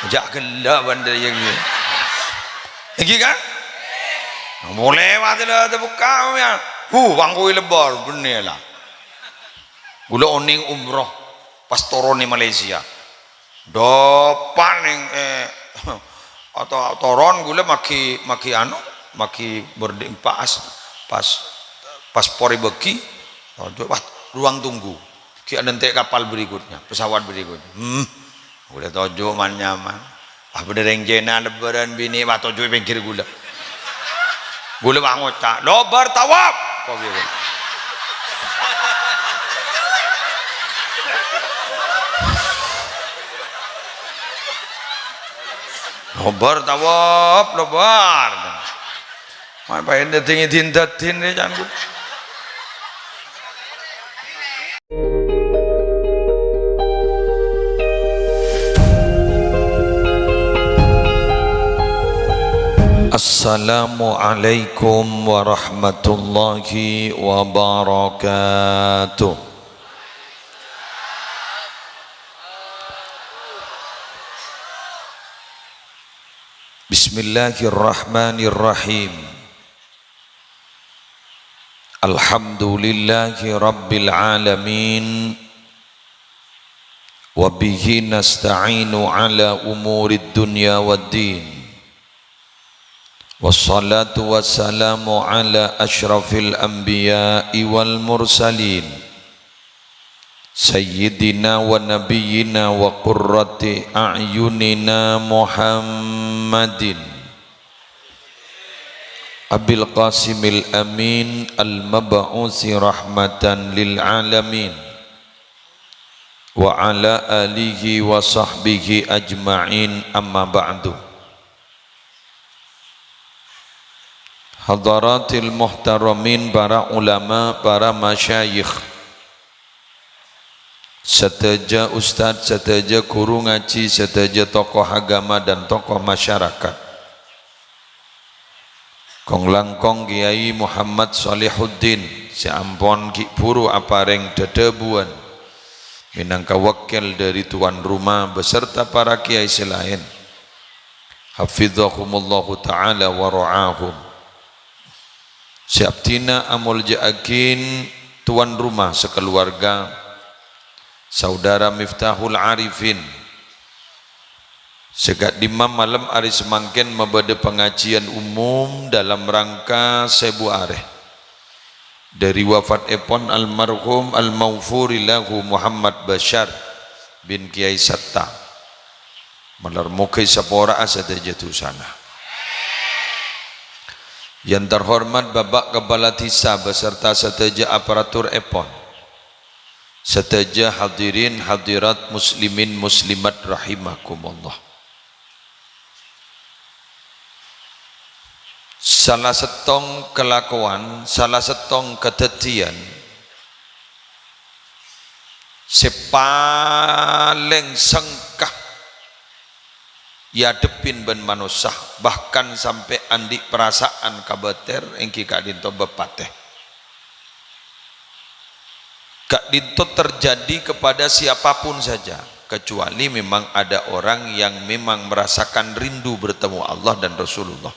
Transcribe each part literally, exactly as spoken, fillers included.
Ja' ghellâ' bân dâ' iyâ, ghi. Èngghi, kan? Molè wâtè la tèbukka', ya. Hu, wangkui lebbâr, bânnè la. Ghulâ onèng umroh, pas toron è Malaysia. Dâpa' nèng, eh, atau toron ghulâ maghi, maghi anu, maghi boarding pass, pas paspor èbâghi, aduh, wah, ruang tunggu. Ghi' anèntè' kapal berikutnya, pesawat berikutnya. Hmm. Ghulâ toju' man-nyaman. Wah, bâdâ rèng Cèna lebbârân binè', wah, toju' è pèngghir ghulâ. Ghulâ, wah, ngoca', "Lobâr tawaf!" Kok gitu. "Lobâr tawaf, lobâr." Maèn-maèn dâddhi ngèdin-dâddhin rè, can ghulâ. Assalamualaikum warahmatullahi wabarakatuh. Bismillahirrahmanirrahim. Alhamdulillahi rabbil alamin. Wa bihi nasta'inu ala umurid dunya waddin. Wassalatu wassalamu ala asyrafil anbiya'i wal mursalin. Sayyidina wa nabiyyina wa qurrati a'yunina Muhammadin. Abil Qasimil Amin al-mab'usi rahmatan lil alamin. Wa ala alihi wa sahbihi ajma'in, amma ba'du. Hadaratil muhtaramin, para ulama, para masyayikh, sadhâjâ ustad, sadhâjâ ghuru ngajhi, sadhâjâ tokoh agama dan tokoh masyarakat. Kong-langkong Kèyaè Muhammad Shalihuddin sè ampon ghi' bhuru aparèng dhâdhâbuwân mènangka wakkèl dhâri tuan rumah beserta para kèyaè sè laèn. Hafizahumullahu ta'ala wa ra'ahum. Sè abdhina amoljâ'aghin tuan rumah sakaluwarga, Saudara Miftahul Arifin, sè ka'dimma malem arè samangkèn mabâdâ pangajiyân umum dalam rangka sèbu arè dhâri wafatèpon almarhum al-maghfurillahu Muhammad Basyar bin Kèyaè Satta. Malar moghâ èsapora'a sadhâjâ dhusana. Yang terhormat Bapak Kepala Desa beserta sadhâjâ aparaturèpon. Sadhâjâ hadirin hadirat muslimin muslimat rahimakumullah. Sala sèttong kalakowan, sala sèttong kadhâddhiyân sè palèng sengka èadhebbhin bân manossa, bahkan sampè' andi' parasa'an kabâtèr, èngghi ka'dinto bâb patè. Ka'dinto terjadi kepada siapapun saja, kecuali memang ada orang yang memang merasakan rindu bertemu Allah dan Rasulullah.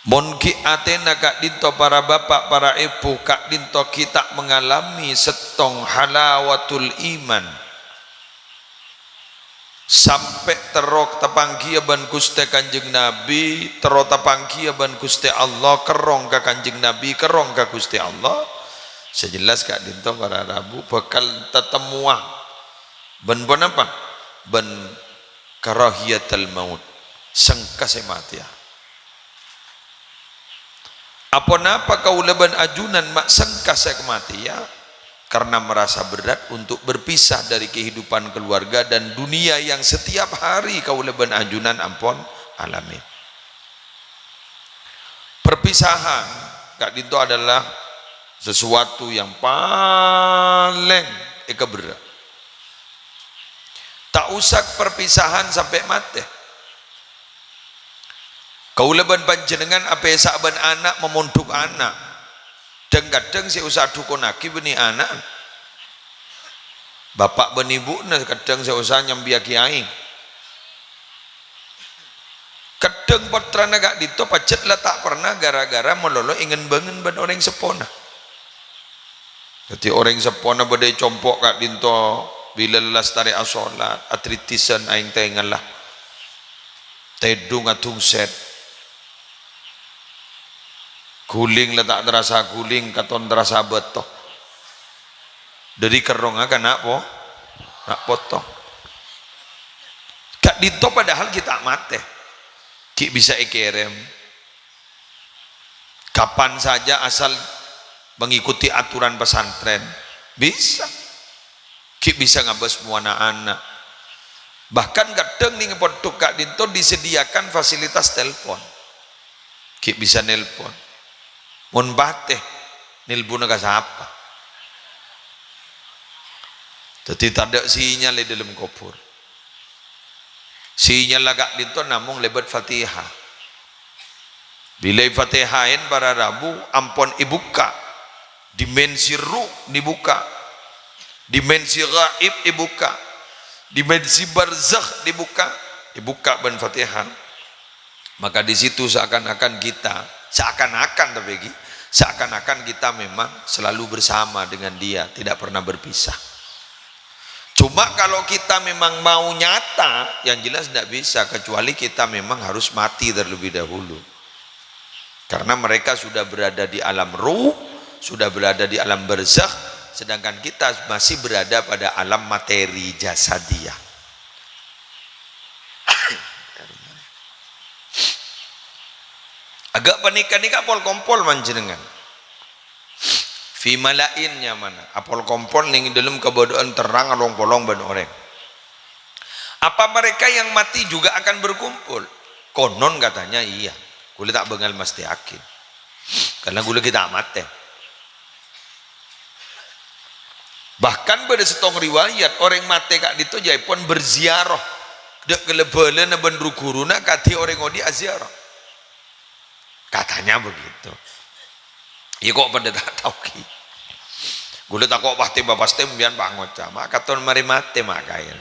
Mon ghi' atèna ka'dinto para bapa', para èbhu, ka'dinto ghi' ta' mengalami sèttong halawatul iman, sampè' terro tapangghiyâ bân Ghustè Kanjeng Nabi, terro tapangghiyâ bân Ghustè Allah, kerrong ka Kanjeng Nabi, kerrong ka Ghustè Allah, sè jelas ka'dinto para rabu bhâkal tatemmowa bân ponapa? Bân karahiyatal maut, sengka sè matèya. Aponapa kaulâ bân ajunan ma' sengka sè kamatèya? Karena merasa berat untuk berpisah dari kehidupan keluarga dan dunia yang setiap hari kaulâ bân ajunan ampon alami. Perpisahan ka'dinto adalah sesuatu yang palèng èkabherrâ'. Ta' osa perpisahan sampè' matè. Kaulâ bân panjhennengngan apèsa bân ana' mamondhuk ana'. Dhâng-kadhâng sè osa adhukonnaghi bânnè ana'. Bapa' bân ebuna kadhâng sè osa nyambiyâghi aèng. Kadhâng pottrana ka'dinto pajhât la ta' perna ghârâ-ghârâ malolo èngen-bângen bân orèng seppona. Dhâddhi orèng seppona bâdâ è compo' ka'dinto bilâ lastarè asolat, adriddisan aèng-taèngalla. Tèdung adhungsèt. Ghuling la ta' terasa ghulling, katon terasa bâto. Dhâri kerrongnga ka na' po-, na' poto. Ka'dinto padahal ghi' ta' matè. Ghi' bisa èkèrèm. Kapan saja asal mengikuti aturan pesantren. Bisa. Ghi' bisa ngabâs mowana ana'. Bahkan kadhâng nèng pondhuk ka'dinto disediakan fasilitas telepon. Ghi' bisa nelpon. Mon patè, nelponna ka sapa? Dhâddhi tadâ' sinyal è dâlem kobhur. Sinyalla ka'dinto namong lèbât Fatihah. Bilâ èfatihahèn para rabu ampon èbukka'. Dimensi ruh dibukka'. Dimensi gaib èbukka'. Dimensi barzakh dibukka'. Èbukka' bân Fatihah. Maka di situ seakan-akan kita, seakan-akan tapi ghi, seakan-akan kita memang selalu bersama dengan dia, tidak pernah berpisah. Cuma kalau kita memang mau nyata, yang jelas tidak bisa, kecuali kita memang harus mati terlebih dahulu. Karena mereka sudah berada di alam ruh, sudah berada di alam barzakh, sedangkan kita masih berada pada alam materi jasadiah. Aghâ' panèka nèka pol-kompol manjhennengngan. Fi mala'in nyamana. Apol-kompol nèng dâlem kabâdâ'ân terrang along-polong bân orèng. Apa mereka yang mati juga akan berkumpul? Konon katanya iya. Ghulâ ta' bângal mastèyaghi. Karena ghulâ ghi' ta' matè. Bahkan bâdâ sèttong riwayat, orèng matè ka'dinto jâèpon berziarah. Dâ' ghellâ' bhâlâna bân ru-ghuruna kadhi orèng odi' aziarah. Katanya begitu. Iyâ kok padâ ta' tao ghi. Ghulâ tako' pastè-pastè sampèyan pas ngoca', "Ma' katon marè matè ma' kaèn."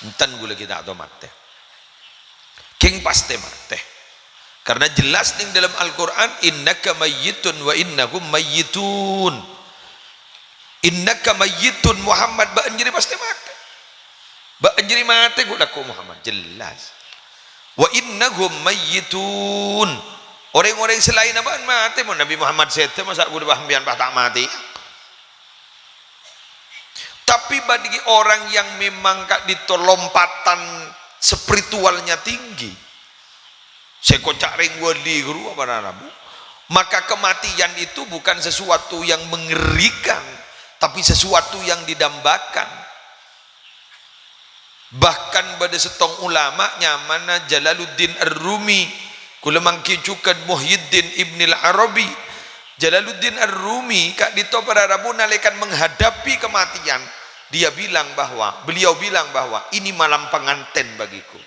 Enten ghulâ ghi' ta' tao matè. Kèng pastè matè. Karena jelas nèng dâlem Al-Qur'an, "Innaka mayyitun wa innahum mayyitun." "Innaka mayyitun, Muhammad, bâ'na jârèya pastè matè." Bâ'na jârèya matè, ghu' lagghu' Muhammad, jelas. "Wa innahum mayyitun." Orèng-orèng sè laènna bâ'na matè, mon Nabbhi Muhammad sèdhâ, masa' ghulâ bân sampèyan pas ta' matè? Tapi bagi orang yang memang ka'dinto lompatan spiritualnya tinggi, sè koca' rèng wali ghâruwa para rabu, maka kematian itu bukan sesuatu yang mengerikan, tapi sesuatu yang didambakan. Bahkan bâdâ sèttong ulama nyamana Jalaluddin Ar-Rumi, ghulâ mangghi jhughân Muhyiddin Ibnil Arabi. Jalaluddin Ar-Rumi ka'dinto para rabu nalèkana menghadapi kematian, dia bilang bahwa, beliau bilang bahwa, "Ini malam pengantin bagiku."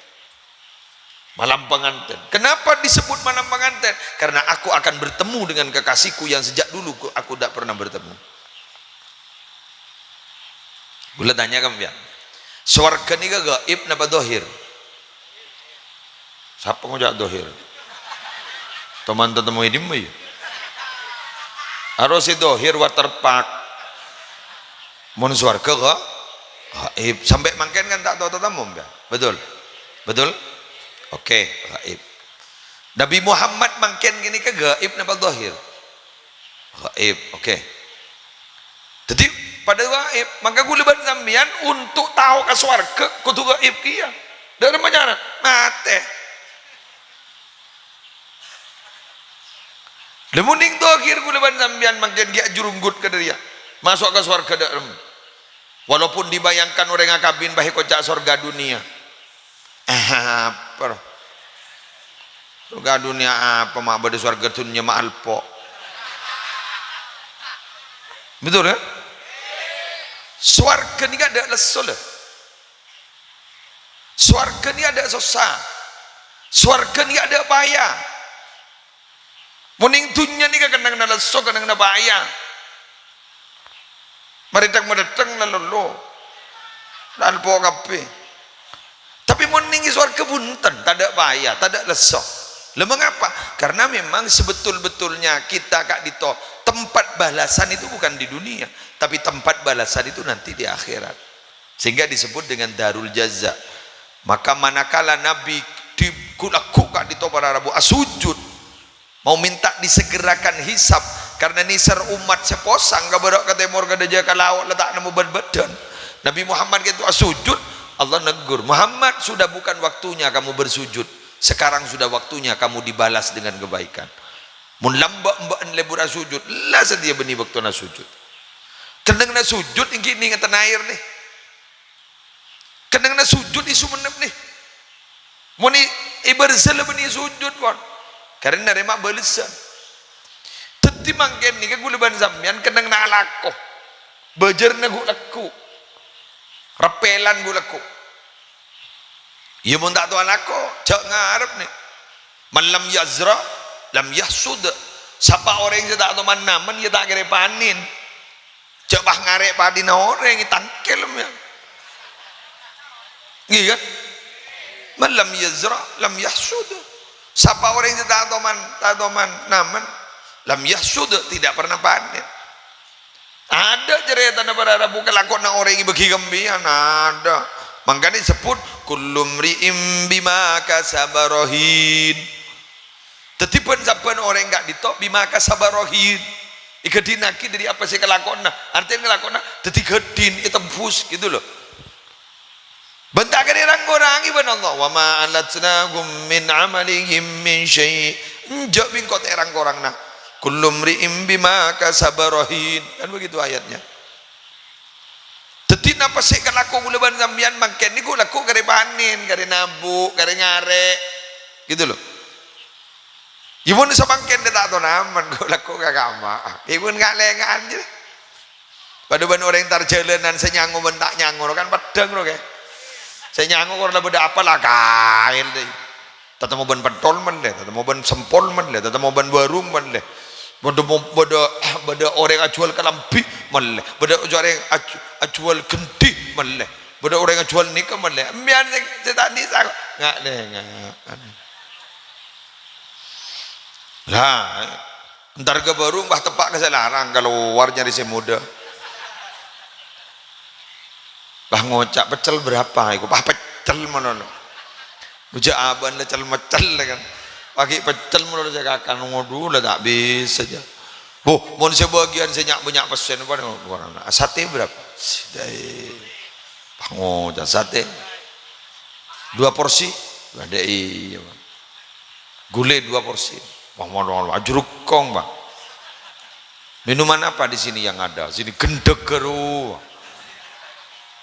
Malam pengantin. Kenapa disebut malam pengantin? Karena aku akan bertemu dengan kekasihku yang sejak dulu ku-, aku tidak pernah bertemu. Ghulâ tanya ka sampèyan. Sowarghâ nèka gaib napa dhahir? Sapa ngoca' dhahir? Toman tatemmo è dimma, yâ? Harus sè dhahir waterpark. Mon sowarghâ ga-, gaib. Sampè' mangkèn kan ta' tao tatemmo, ya? Betul? Betul? Oke, gaib. Nabbhi Muhammad mangkèn ghânèka gaib napa dhahir? Gaib, oke. Dhâddhi, padâ gaib, maka ghulâ bân sampèyan untuk tao ka sowarghâ kodhu gaib kèya. Dâ' remma carana? Matè. Lha, mon nèng dhahir ghulâ bân sampèyan mangkèn ghi' ajhurunggut ka dâriyâ. Maso' ka sowarghâ dâ' remma. Walaupun dibayangkan orèng akabin bhâi koca' sorga dunnya. Apa? Sorga dunnya apa? Ma' bâdâ sorga dunnya ma' alpo'. Betul, kan? Sowarghâ nèka adâ' lesso, lho. Sowarghâ nèka adâ' sossa. Sowarghâ nèka adâ' paya. Mon nèng dunnya nèka kennengnganna lesso, kennengnganna paya. Marè dhâng-madhâddhâng la lolo. Talpo kabbhi. Tapè mon nèng è sowarghâ bhunten, tadâ' paya, tadâ' lesso. Lah mengapa? Karena memang sebetul-betulnya kita ka'dinto tempat balasan itu bukan di dunia, tapi tempat balasan itu nanti di akhirat. Sehingga disebut dengan darul jaza. Maka manakala Nabi di-, lagghu' ka'dinto para rabu asujud, Mau minta disegerakan hisab, karena nèsèr ommat sè posang ka bârâ' ka tèmor ka dâjâ ka lao' la ta' nemmo bân-bâdân. Nabi Muhammad ghâpanèka asujud, Allah neggur, "Muhammad, sudah bukan waktunya kamu bersujud. Sekarang sudah waktunya kamu dibalas dengan kebaikan." Mon lambâ' bâ'na lebur asujud, la satèya bânnè bâktona sujud. Kennengnganna sujud ènggi nèng ngaten aèr, nè. Kennengnganna sujud è Sumenep, nè. Mon è, è Barzah la bânnè sujud, pon. Karena narèma bâlessan. Dhâddhi mangkèn nèka ghulâ bân sampèyan kennengnganna alako. Bâjârna ghu-, lagghu'. Reppèlan ghu-, lagghu'. Iyâ mon ta' tao alako, jhâ' ngarep, nè. "Man lam yazra', lam yahsud." Sapa orèng sè ta' tao man-namen, iyâ ta' kèra panèn. Jhâ' pas ngarè' padhina orèng, ètangkèl, mèya. Ngghi, kan? "Man lam yazra', lam yahsud." Sapa orèng sè ta' tao man-, ta' tao man-, namen, lam yahsud, tidak pernah panèn. Adâ' carètana para rabu kalakowanna orèng èbâghi ka sampèyan, adâ'. Mangkana èsebbhut, "Kullu mri'in bima kasaba rahin." Dhâddhi bân-sabbân orèng ka'dinto bima kasaba rahin. Èghâdhinaghi dâri apa sè èkalakowanna. Artèna ngalakowanna dhâddhi ghâdhin, ètebbhus, gitu loh. Bân ta' kèra rang-korangè bân Allah. "Wa ma alatnahum min amalihim min syai'." Enjâ' bi' engko' ta' èrang-korangna. "Kullu mri'in bima kasaba rahin." Kan begitu ayatnya. Dhâddhi napa sè èkalako ghulâ bân sampèyan mangkèn nèko lagghu' karè panèn, karè nabu', karè ngarè'. Gitu loh. Iyâ mon samangkèn ta' tao namen, ghu-, lagghu' ka kamma. Iyâ mon nga'-lènga'an jârèya. Padâ bân orèng tar-jhâlânan sè nyango bân ta' nyango, kan peddhâng, ro, kè. Sè nyango kor la bâdâ apa la kaèl, dâi. Tatemmo bân pentol mellè, tatemmo bân sempol mellè, tatemmo bân warung mellè. Bâdâ mo-, bâdâ, bâdâ orèng ajhuwâl kalambhi mellè, bâdâ orèng aj-, ajhuwâl gendhi mellè, bâdâ orèng ajhuwâl nèka mellè. Sampèyan sè, sè ta' bisa, nga'-lènga'an. Lah, entar ka warung, wah, teppa' ka sè larang, kalowar nyarè sè modâ. Wah, ngoca', "Pecel berapa?" Iku, wah, pecel manono. Bujâ abâ'na cel-mecel, kan. Paghi' pecel manono sè kakan, waduh, la ta' bisa, jâ. "Bu, mon sè bâgiyân sè nya'-, bânnya' pèssèna, apa, warna? Sate berapa?" Sidai. Wah, ngoca', "Sate dua porsi?" Lah, dâ' iyâ, Pak. Gulè dua porsi. Wah, mon, mon, ajrukong, Pak. "Minuman apa di sini yang ada?" "Sini gendek garu."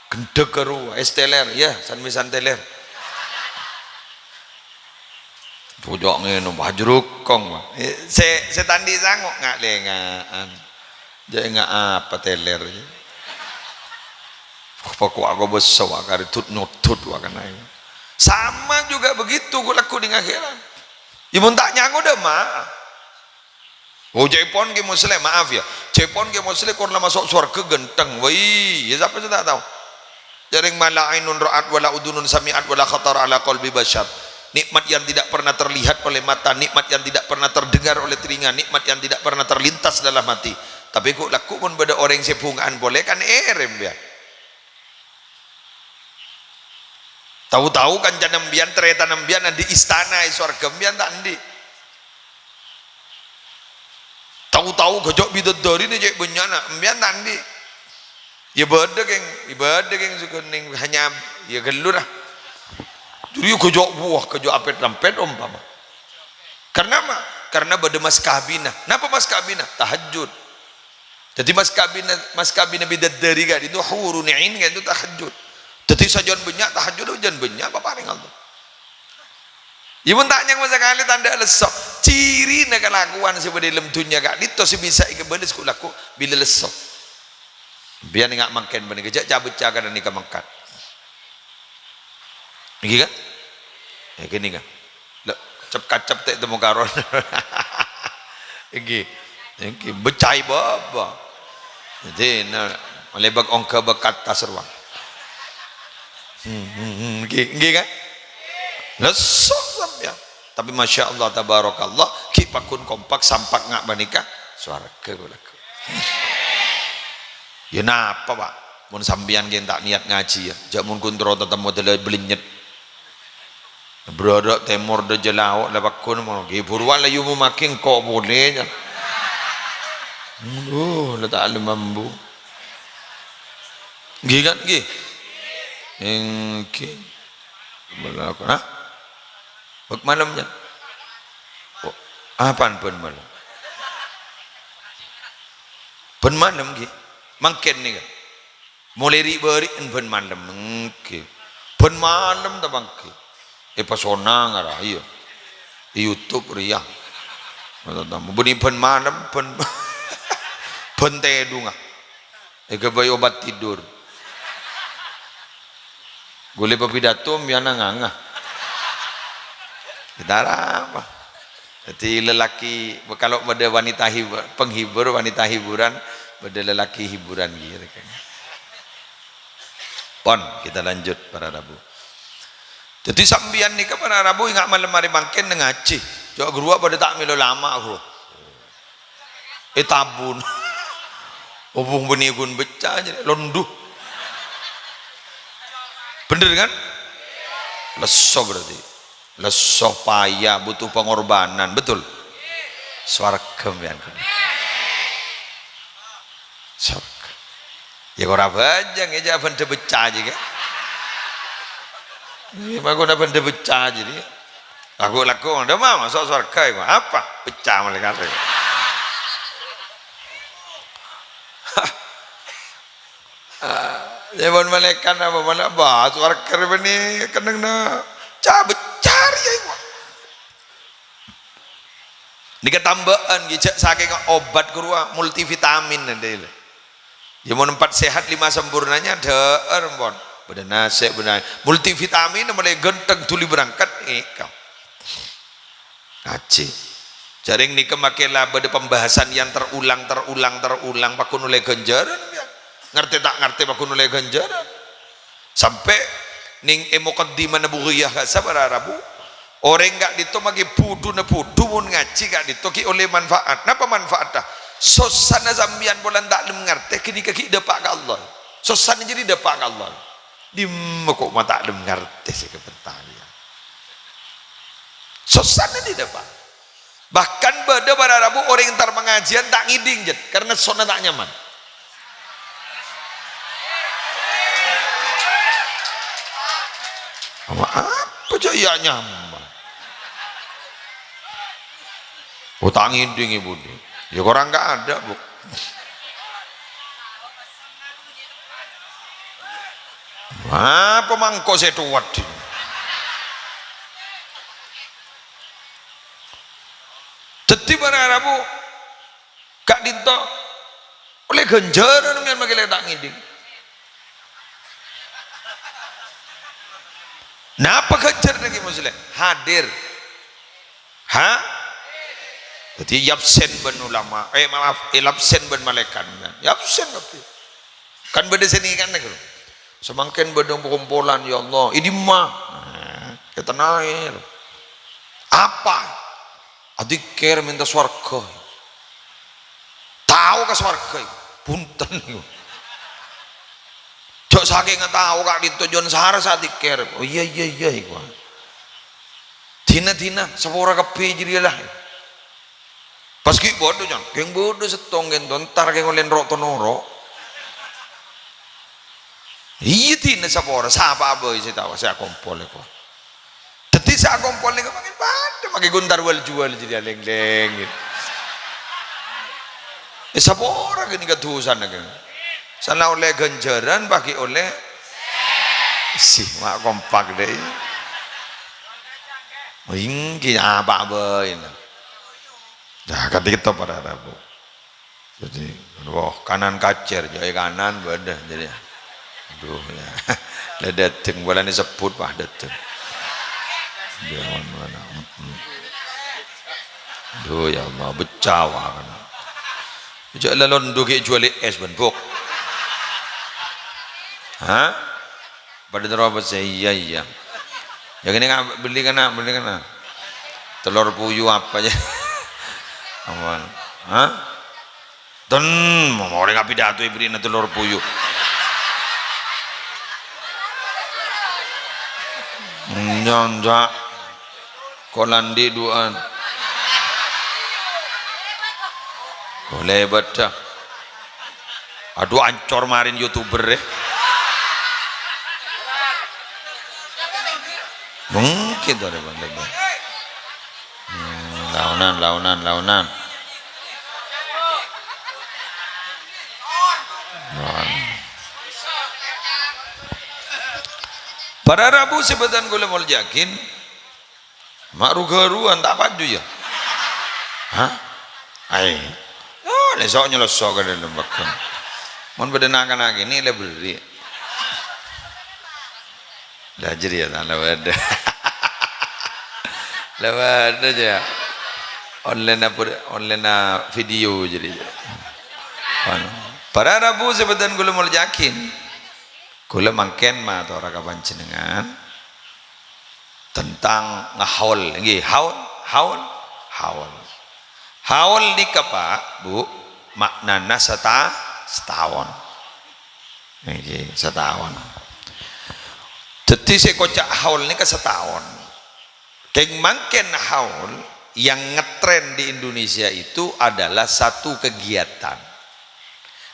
"Gendek garu, es teler." "Ya, san-, mèsan teler." Pojok ngènom, ajrukong, Pak. Eh, sè, sè ta' andi' sango, nga'-lènga'an. Jâ' enga' apa teler? Apa kok aku bessè, wa, karè tut-nyotut, wa, kènè. Sama juga begitu, ghu-, lagghu' nèng akhèrat. Iyâ, mon ta' nyango, dâ' ma. Oh, ca'èpon Kè Musleh, maaf ya. Ca'èpon Kè Musleh kor la maso' sowarghâ ghântheng. Wah, iyâ, sapa sè ta' tao? Jârèng ma la ainun ra'at, wa la udhunun sami'at, wa la khatara ala qalbi basyar. Nikmat yang tidak pernah terlihat oleh mata, nikmat yang tidak pernah terdengar oleh telinga, nikmat yang tidak pernah terlintas dalam hati. Tapè ghu-, lagghu' mon bâdâ orèng sè bhunga'an polè kan èrèm, ya. Tao-tao kancana sampèyan, tarètanna sampèyan andi' istana è sowarghâ, sampèyan ta' andi'. Tao-tao ghâjâ' bidadari nè cè' bânnya'na, sampèyan ta' andi'. Iyâ bâdâ, kèng, iyâ bâdâ, kèng, sè ghâning hanya, iyâ ghâllu, ra. Jârèya ghâjâ', wah, ghâjâ' apèt-lampèt ompama. Karena apa? Karena bâdâ mas kabinna. Napa mas kabinna? Tahajjud. Dhâddhi mas kabinna, mas kabinna bidadari ka'dinto hurun ain ka'dinto tahajjud. Dhâddhi sajân bânnya' tahajjud, sajân bânnya' paparèng Allah. Iyâ, mon ta' nyango sakalè tandhâ lesso. Cirina kalakowan sè bâdâ è dâlem dhunnya ka'dinto sè bisa èkabâles ghu-, lagghu' bilâ lesso. Sampèyan enga' mangkèn panèka, jâ' ca-bâca ka nèka mangkat. Ènggi, kan? Ènggi, kan? Lho, cep-kacep tè' temmo karon. Ènggi. Ènggi, bâcaè bâbâ. Dhâddhi, na, malèbât ongghâ bâ' ka attas rowa. Hmm, hmm, hmm, ngghi, ngghi, kan? Lesso sampèyan. Tapè, masya Allah, tabarakallah, ghi' pagghun kompak, sampak nga' panèka, sowarghâ kaulâ. Ya napa, Pak? Mon sampèyan ghi' ta' niyat ngajhi, ya. Jhâ' mon ghun terro tatemmo dâlâ bâlènyet. Bârâ' tèmor dâjâ lao', la pagghun mon ghi' buruwân la èomomaghi engko' polè, ya. Aduh, la ta' lem ambu. Ngghi, kan? Ngghi. Èngghi. Bâlâkon, ha? Bâk malem, ya? Oh, apaan bân malem? Bân malem, ngghi. Mangkèn nèka. Molaè ri'-bâri'en bân malem, èngghi. Bân malem ta' mangkèn. Èpasona ngara, iyâ. È YouTube rèya. Mata tamu. Bânnè bân malem, bân, bân tèdungnga. Èghâbây obat tidur. Ghulâ papidato, mèyana nganga. Kita apa? Jadi lelaki, kalau ada wanita hib-, penghibur, wanita hiburan, ada lelaki hiburan gitu kan. Pon, kita lanjut para rabu. Jadi sampèyan nèka para rabu enga' malem arè mangkèn ngajhi. Jhâ' ghâruwa padâ ta' mèlo lama, ghuru. Ètabun. Obung bânnè ghun becca jârèya, londu. Bhender, kan? Lesso berarti. Lesso, paya, butuh pengorbanan, betul? Sowarghâ, mèyan. Sowarghâ. Ya, ora bhâjâng, ya, jhâ' bhender becca jârèya. Iyâ, makona bhender becca jârèya. Lagu-lagu, "Ndak mau masuk surga itu." Apa? Pecah malaèkat. Ah, ya, mon malaèkat apa mana? Bah, surga ini keneng na. Cabut cari ya, itu. Nèka tambâ'ân, ngghi, jhâ' sakèng obat ghâruwa multivitamin nanti. Ya, mon empat sehat lima sempurnanya, dhâ'âr, pon. Bâdâ nasè', bâdâ multivitamin, mulai ghântheng dhuli berangkat, èka. Ngajhi. Jhâreng nèka makè la bâdâ pembahasan yang terulang, terulang, terulang, pagghun ollè ghânjhârân, ya. Ngartè ta' ngartè, pagghun ollè ghânjhârân. Sampè' nèng è mukaddimana Bughiyah ka'issa para rabu, orèng ka'dinto makè budhuna budhu mon ngajhi ka'dinto ghi' ollè manfaat. Napa manfaatta? Sossana sampèyan polana ta' lem ngartè, ghânèka ghi' dâpa' ka Allah. Sossana jârèya dâpa' ka Allah. Dimma kok ma' ta' lem ngartè sè kabhânta rèya? Sossana dâpa'. Bahkan bâdâ para rabu orèng entar pangajiân ta' ngèdhing, jhât, karena sonna ta' nyaman. Apa, apa jhâ' iyâ nyaman? Oh, ta' ngèdhing, Ibu. Ya, korang nggak ada, Bu. Apa mangko sè towat? Dhâddhi para rabu ka'dinto ollè ghânjhârân mèyan makè la ta' ngèdhing. Napa ghânjhârânna Ki Muslim? Hadir. Ha? Dhâddhi èabsen bân ulama, eh, maaf, èabsen bân malaèkat. Èabsen kabbhi. Kan bâdâ sè nèkana, gitu. Samangkèn bâdâ kompolan, ya Allah, è dimma? Nah, ètènaè, lho. Apa? Adzikir mènta sowarga. Tao ka sowarga, bhunten. Jhâ' sakènga tao ka'dinto jhân sara sè adzikir. Oh, iyâ, iyâ, iyâ, iku. Dina-dina, sapora kabbhi jârèya la. Pas ghi' bâdâ, Cong. Kèng bâdâ sèttong kènto, entar kèng ollè noro'-tonoro'. Iyâ, dina sapora, sapa bhâi sè tao, sè akompol, iku. Dhâddhi sè akompol nèka mangkèn padâ, makè ghun tar wal-juwal jârèya lèng-lèng, gitu. Eh, sapora ghânèka dhusana, ghânèka. Sana ollè ghânjhârân, pas ghi' ollè sè ma' kompak, dâi. Èngghi, apa bhâi, nah. Nah, ka'dinto para rabu. Jadi, wah, kanan kacèr, jâ' è kanan bâdâ. Jadi, aduh, ya. La dâteng, polana èsebbhut, wah, dâteng. Jangan mana. Mm-mm. Aduh, ya Allah, becca, wah, kana. Jâ' la londo ghi' jhuwâlè ès, bân, Buk. Hah? Padâ terro apa sè, "Iyâ, iyâ." Ya, kènè' nga-, bellè kana', bellè kana'. Telor puyu apa ya? Apa? Hah? Ten, orèng apidato èberri'na telor puyu. Enjâ', enjâ'. Ko' la andi' du'an. Ko' lèbât, dah. Adhu, ancor marèn YouTuber, è. Mungkin tuh ada Bang Lèbât. Hmm, laonan, laonan, laonan. Laonan. Para rabu sè bâdhân kaulâ molja'aghi, ma' ru-ghâruwân ta' paju, ya? Hah? Ayo. Yo, lè so' nyolosso ka dâlem bâkto. Mon bâdâ na'-kana' kènè' lè berri'. Lah, jârèya ta' la bâdâ. La bâdâ, ya. Online apa, online video jârèya. Anu. Para rabu sè bâdhân kaulâ molja'aghi. Kaulâ mangkèn matora ka panjhennengngan tentang ngahaul. Ngghi, haul, haul, haul. Haul nèka, Pak, Bu, ma'nana seta-, sataon. Ngghi, sataon. Dhâddhi sè èkoca' haul nèka sataon. Kèng mangkèn haul yang ngetren di Indonesia itu adalah satu kegiatan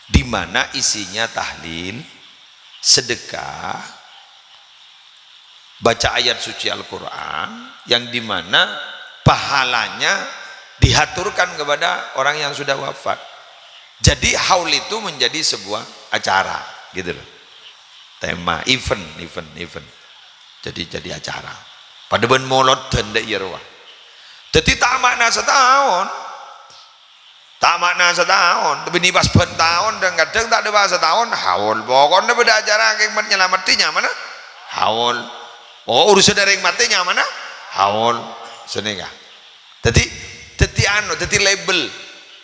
di mana isinya tahlil, sedekah, baca ayat suci Al-Quran, yang di mana pahalanya dihaturkan kepada orang yang sudah wafat. Jadi haul itu menjadi sebuah acara, gitu loh. Tema, event, event, event. Jadi, jadi acara. Padâ bân molod dân dâ' iyâ rowa. Dhâddhi ta' ma'na sataon. Ta' ma'na sataon. Binè pas bân taon, dhâng-kadhâng ta' dâpa' sataon, haul. Pokokna bâdâ acara kèng nyalameddhi nyamana haul. Pokok urusan orèng matè nyamana haul. Sanèka. Dhâddhi, dhâddhi anu, dhâddhi label.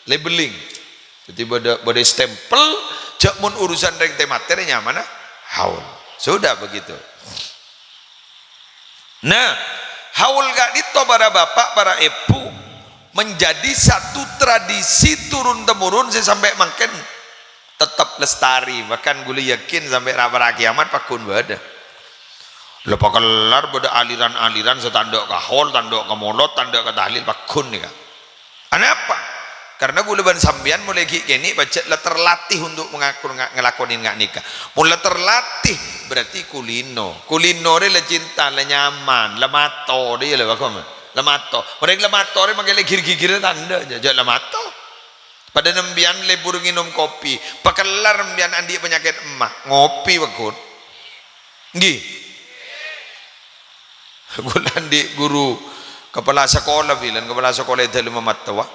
Labeling. Dhâddhi bâdâ, bâdâ stempel, jhâ' mon urusan rèng tè matè rè nyamana haul. Sudah begitu. Nah, haul ka'dinto para bapa', para èbhu, menjadi satu tradisi turun-temurun sè sampè' mangkèn tetep lestari. Bahkan ghulâ yakin sampè' ra-para kiamat pagghun bâdâ. La pakellar bâdâ aliran-aliran sè ta' endâ' ka haul, ta' endâ' ka molod, ta' endâ' ka tahlil, pagghun nèka. Anapa? Karena ghulâ bân sampèyan molaè ghi' kènè' pajhât la terlatih untuk mengaku-, nga-, ngalakonè nga-, nèka. Mon la terlatih, berarti kulino. Kulino rè la cinta, la nyaman, la mato, rè la bagus. La mato. Orèng la mato rè mangkèn la gir-gigir ta' endâ', jhâ', jhâ' la mato. Padâ sampèyan lebur ngènom kopi, pakellar sampèyan andi' panyakèt emma, ngopi pagghun. Ngghi. Ghulâ andi' ghuru kepala sekolah, bilân kepala sekolah è dâlemma mattowa,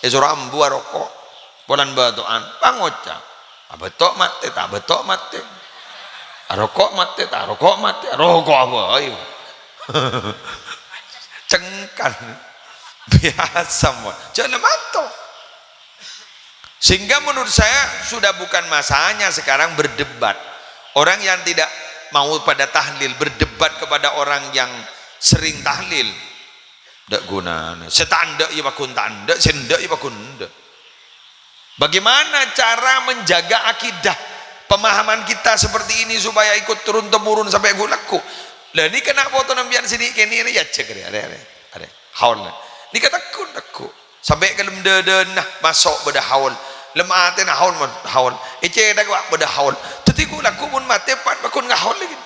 èsoro ambu aroko'. Polana bâto'an, pangoca', "Abâto' matè, ta' abâto' matè. Aroko' matè, ta' aroko' matè." Aroko' abâi. Cengkan. Biasa, mon. Jhâ' la mato. Sehingga menurut saya sudah bukan masanya sekarang berdebat. Orang yang tidak mau pada tahlil, berdebat kepada orang yang sering tahlil. Ndak gunana. Sè ta' endâ' ya pagghun ta' endâ', sè endâ' ya pagghun endâ'. Bagaimana cara menjaga akidah, pemahaman kita seperti ini supaya ikut turun-temurun sampè' ghu-, lagghu'? Lah, nèka na' poto sampèyan sè nè'-kènè' rè, ya, cek rè, arè, arè, arè. Haul. Nèka tegghu', tegghu'. Sampè' ka lem dâdâna maso' bâdâ haul. Lem atèna haul, mon haul. Ècèthak, Pak, bâdâ haul. Dhâddhi ghu-, lagghu' mon matè, pan pagghun ngahaul lagi.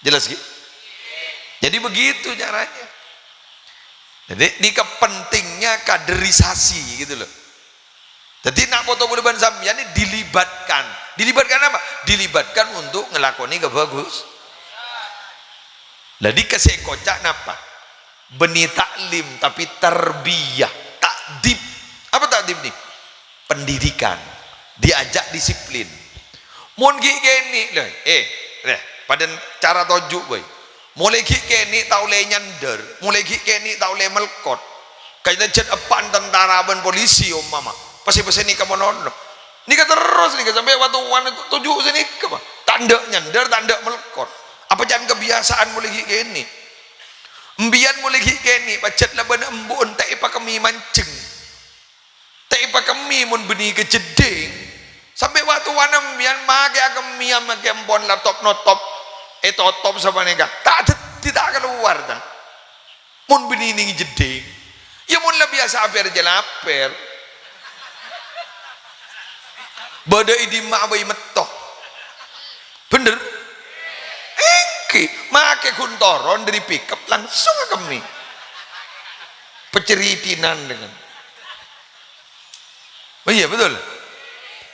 Jelas, ghi? Jadi begitu caranya. Jadi, nèka pentingnya kaderisasi, gitu loh. Jadi, na' poto ghulâ bân sampèyan ini dilibatkan. Dilibatkan apa? Dilibatkan untuk ngelakonè kabagus. Lah, nèka sè èkoca' napa? Bânnè ta'lim, tapi tarbiyah, ta'dib. Apa ta'dib nè? Pendidikan. Diajak disiplin. Mon ghi' kènè', lè, eh, lè, padâ cara toju', boy. Molaè ghi' kènè' ta' ollè nyandâr, molaè ghi' kènè' ta' ollè melkot. Kajhât eppa'na tentara bân polisi, ompama. Pèssè-pèssè nèka mon ono. Nèka terros nèka sampè' watowana to-, toju' sanèka, Pa'. Ta' endâ' nyandâr, ta' endâ' melkor. Apa can kebiasaan molaè ghi' kènè'? Embiyan molaè ghi' kènè', pajhât labâna embu'en ta' èpakemmè manjheng. Ta' èpakemmè mon bânnè ka jeddhing. Sampè' watowana embiyan makè akemmèya makè empon la top-notop. Ètotop sapanèka. Ta' dhâddhi ta' kalowar, ta. Mon bânnè nèng jeddhing, iyâ mon la biyasa aper jhâ' la aper. Bâdâ è dimma'a bhâi metto. Bhender? Èngghi, makè ghun toron dâri pickup langsung akemmè. Paceridinan dengan. Oh iya, betul.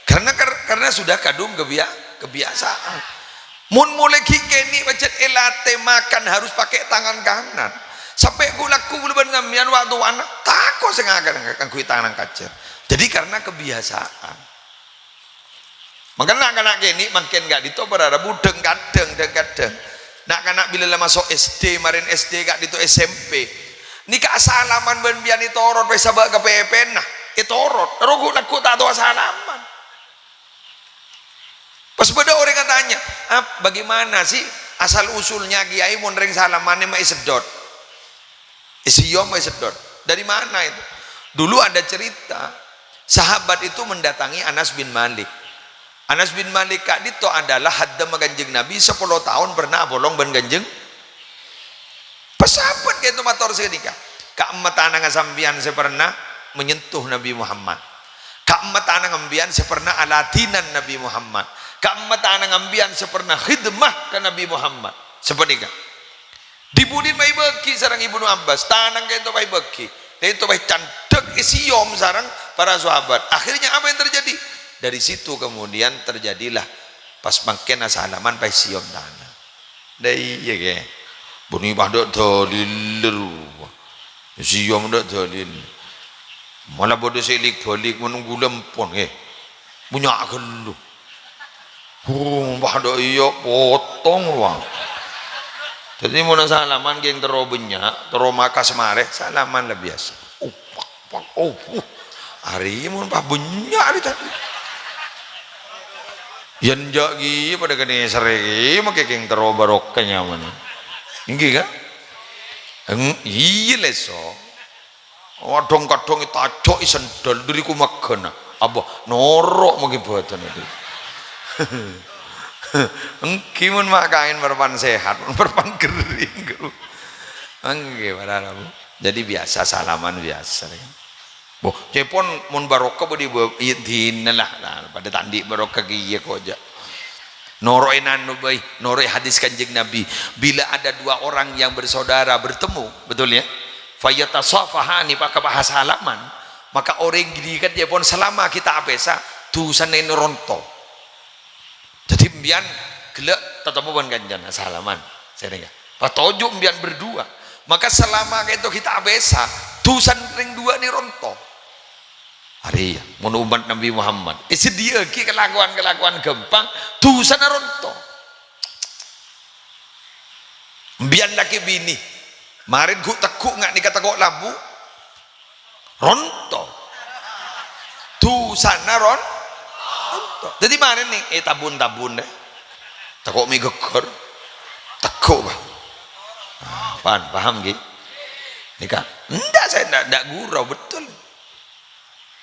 Karena kar-, karena sudah kadung kebia-, kebiasaan. Mon molaè ghi' kènè' pajhât èlatè makan harus pakai tangan kanan. Sampè' ghu-, lagghu' bulâ bân sampèyan watowana tako' sè ngakan kaangghuy tangan kacèr. Jadi karena kebiasaan. Mangkana na'-kana' kènè' mangkèn ka'dinto para rabu dhâng-kadhâng, dhâng-kadhâng. Na'-kana' bilâ la maso' S D, marèn S D ka'dinto S M P. Nèka asalaman bân biyan ètorot, pas sabâ' ka pèpèna, ètorot. Rogu lagghu' ta' tao asalaman. Pas bâdâ orèng atanya, "Ap, bagaimana sih asal-usulnya, Kiai, mon rèng salamanè ma' èseddhot?" Èsèyom, èseddhot. Dari mana itu? Dulu ada cerita, sahabat itu mendatangi Anas bin Malik. Anas bin Malik ka'dinto adalah haddamma Kanjeng Nabi, sapolo taon pernah apolong bân Kanjeng. Pas sahabat ka'dinto mator saghânèka, "Ka'emma tanangnga sampèyan sè pernah menyentuh Nabi Muhammad? Ka'emma tanangnga sampèyan sè pernah aladinan Nabi Muhammad? Ka'emma tanangnga sampèyan sè pernah khidmah ka Nabi Muhammad?" Sapanèka. Dibudin pas èbâghi sareng Ibnu Abbas, tanang ka'dinto pas èbâghi, ka'dinto pas candhâk èsèyom sareng para sahabat. Akhirnya apa yang terjadi? Dari situ kemudian terjadilah pas mangkèn asalaman pas èsèyom tanang. Dâ' iyâ, Kè. Bânnè padâ dalil, èsèyom dâ' dalil. Malah bâdâ sè lik-balik menunggu lempon, Kè. Bânnya' ghâllu. Huh, padâ iyâ, potong, wah. Dhâddhi, mon salaman ghi' terro bânnya', terro makas marè, salaman la biyasa. Oh, pak, pak, oh, uh. Arèya mon pas bânnya' arèya dhâddhi. Yèn jhâ' ghi' padâ kènè' sèrè ghi' makè ghi' terro barokah nyamana. Èngghi, kan? Eng-, iyâ, lèso. Kadhâng-kadhâng ètajo'i sandal dâri komaghâna. Abâ, noro' mangkè bâdân itu. Èngghi mon ma' kaèn parpan sehat, mon parpan ghering. Èngghi, para rabu. Jadi biyasa salaman biyasa. Boh, cèpon mon barokah bâdhi bâ-, iyâ dina lah. Nah, padâ ta' andi' barokah kèya kok jhâ'. Noro'è nanu bhâi, noro'è hadis Kanjeng Nabi. Bila ada dua orang yang bersaudara bertemu, betul ya? Fayatasafahani, maka bahasa salaman, maka orèng ghânèka jhâ' pon salama ghi' ta' apèsa, dusana ènè ronto. Dhâddhi, sampèyan ghellâ' tatemmo bân kancana, salaman, sèrèngnga. Pas toju' sampèyan berdua, maka salama ka'dinto ghi' ta' apèsa, dusana rèng duwâ' nè ronto. Arèya, mon ommat Nabbhi Muhammad, èsadhiyâaghi kalakowan-kalakowan ghâmpang, dusana ronto. Sampèyan lakè binè, marèn ghu'-tegghu' nga' nèka tako' labu, ronto. Dusana ron-, ronto. Dhâddhi marèn nè, eh, tabun-tabun, eh. Tako' mè' ghâgghâr. Tegghu', Pak. Ah, paham, paham, ghi? Nèka. Endak, saya endak, endak gurau, betul.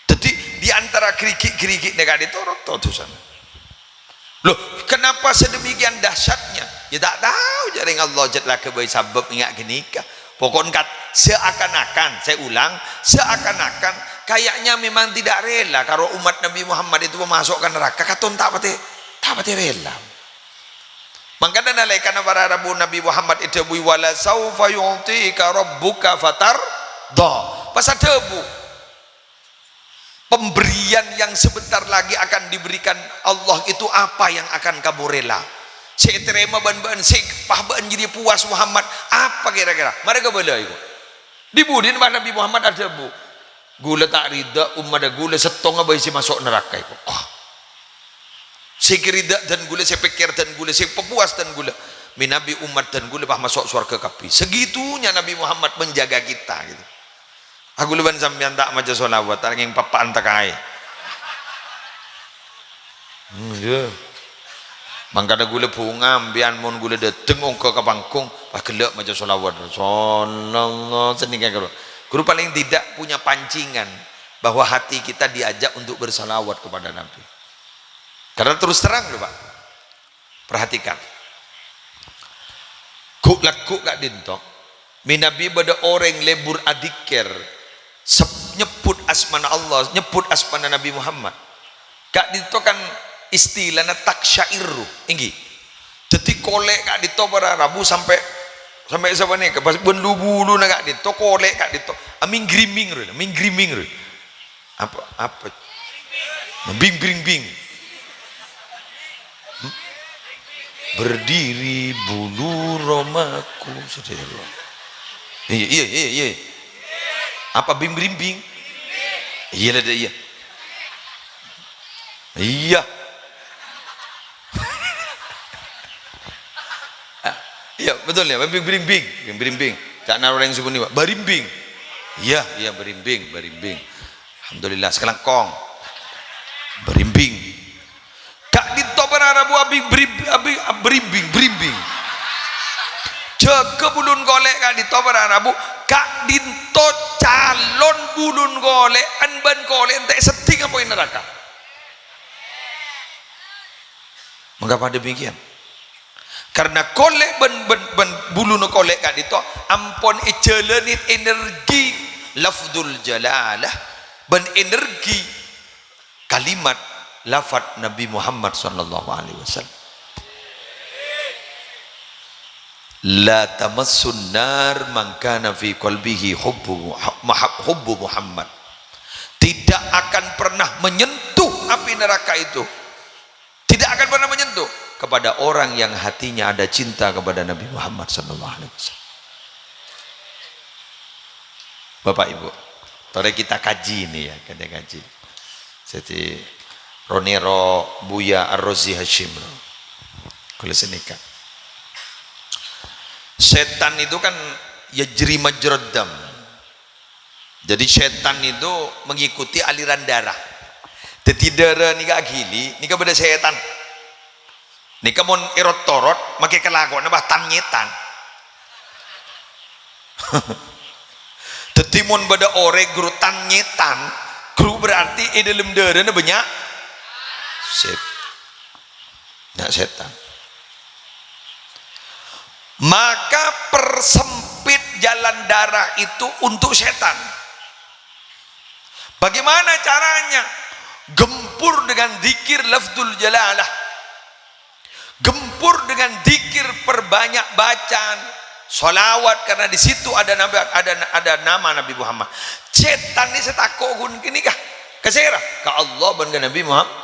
Dhâddhi, di antara ghârighi'-ghârighi' nèka ronto dusana. Loh, kenapa sedemikian dahsyatnya? Ya, ta' tao, jhâ' rèng Allah jhât la aghâbây sabâb ènga' ghânèka. Pokokna kat-, seakan-akan, saya ulang, seakan-akan kayaknya memang tidak rela kalau umat Nabi Muhammad itu masuk ke neraka. Katon ta' patè, ta' patè rela. Mangkana nalèkana para rabu Nabi Muhammad èdhâbuwi, "Wala saufa yu'tika rabbuka fatardha." Pas adhâbu, pemberian yang sebentar lagi akan diberikan Allah itu apa yang akan kamu rela? Sè ètarèma bân bâ'na, sè pas bâ'na jârèya puas, Muhammad, apa kira-kira? Marè kabâlâi, kok. Dibudina pas Nabbhi Muhammad adhâbu, "Ghulâ ta' rida ummadhâ ghulâ sèttonga bhâi sè maso' naraka, kok." Ah. Sè ghârida dân ghulâ, sè pèkkèr dân ghulâ, sè papuas dân ghulâ. Mènabi ummat dân ghulâ pas maso' sowarghâ kabbhi. Segitunya Nabi Muhammad menjaga kita, gitu. Aku lè bân sampèyan ta' maca sholawat, ta' ngèng pappa'an takaè. Hmm, iyâ. Mangkana ghulâ bhunga, sampèyan mon ghulâ dâteng ongghâ ka panggung, pas ghellâ' maca sholawat. Sallallahu, sanèka ghuru. Ghuru paling tidak punya pancingan bahwa hati kita diajak untuk bersalawat kepada Nabi. Karena terus terang loh, Pak. Perhatikan. Ghu'-, lagghu' ka'dinto, mènabi bâdâ orèng lebur adzikir, sep-, nyebbhut asmana Allah, nyebbhut asmana Nabi Muhammad. Ka'dinto kan istilana taksyairru, èngghi. Dhâddhi kolè' ka'dinto para rabu sampè', sampè' sapanèka, pas bân lu-buluna ka'dinto, kolè' ka'dinto, amènggriming rè, amènggriming rè. Apa, apa? Bing, bring, bing. Hmm? Berdiri bulu romaku, saudara. Iya, iya, iya, iya. Apa bing, bring, bing? Iya, ada iya. Iya. Ah, iya, betul ya, bing, bring, bing. Bing, bring, bing. Ca'na orèng sè bânnè, Pak. Barimbing. Iya, iya, barimbing, barimbing. Alhamdulillah, sakalangkong. Barimbing. Ka'dinto para rabu abing beri-, abing, berimbing, berimbing. Jâgâ bulun kolè' ka'dinto para rabu, ka'dinto calon bulun kolè'an bân kolè' entè' seddhing apoy naraka. Mengapa demikian? Karena kolè' bân, bân, bân buluna kolè' ka'dinto ampon èjhâlâni energi lafdzul jalalah bân energi kalimat lafadz Nabi Muhammad sallallahu alaihi wasallam. "La tamassun nar man kana fi qalbihi hubbu Muha-, maha-, hubbu Muhammad." Tidak akan pernah menyentuh api neraka itu. Tidak akan pernah menyentuh kepada orang yang hatinya ada cinta kepada Nabi Muhammad sallallahu alaihi wasallam. Bapak Ibu, torè kita kaji ini ya, kita kaji. Jadi, ro-nèro Buya Ar-Razi Hasyim. Kalau senika. Setan itu kan yajri majrad dam. Jadi, setan itu mengikuti aliran darah. Dhâddhi, dârâ nèka aghili, nèka bâdâ setan. Nèka mon èrot-torot, makè kalakowanna, bah, tan-nyètan. Dhâddhi, mon bâdâ orèng ghuru tan-nyètan, ghuru berarti è dâlem dârâna bânnya' set-, bânnya' setan. Maka persempit jalan darah itu untuk setan. Bagaimana caranya? Gempur dengan zikir lafdzul jalalah. Gempur dengan zikir, perbanyak bacaan sholawat, karena di situ ada Nabi, ada, ada nama Nabi Muhammad. Setan ini sè tako' ghun kènè ka, ka sèra? Ka Allah bân ka Nabi Muhammad.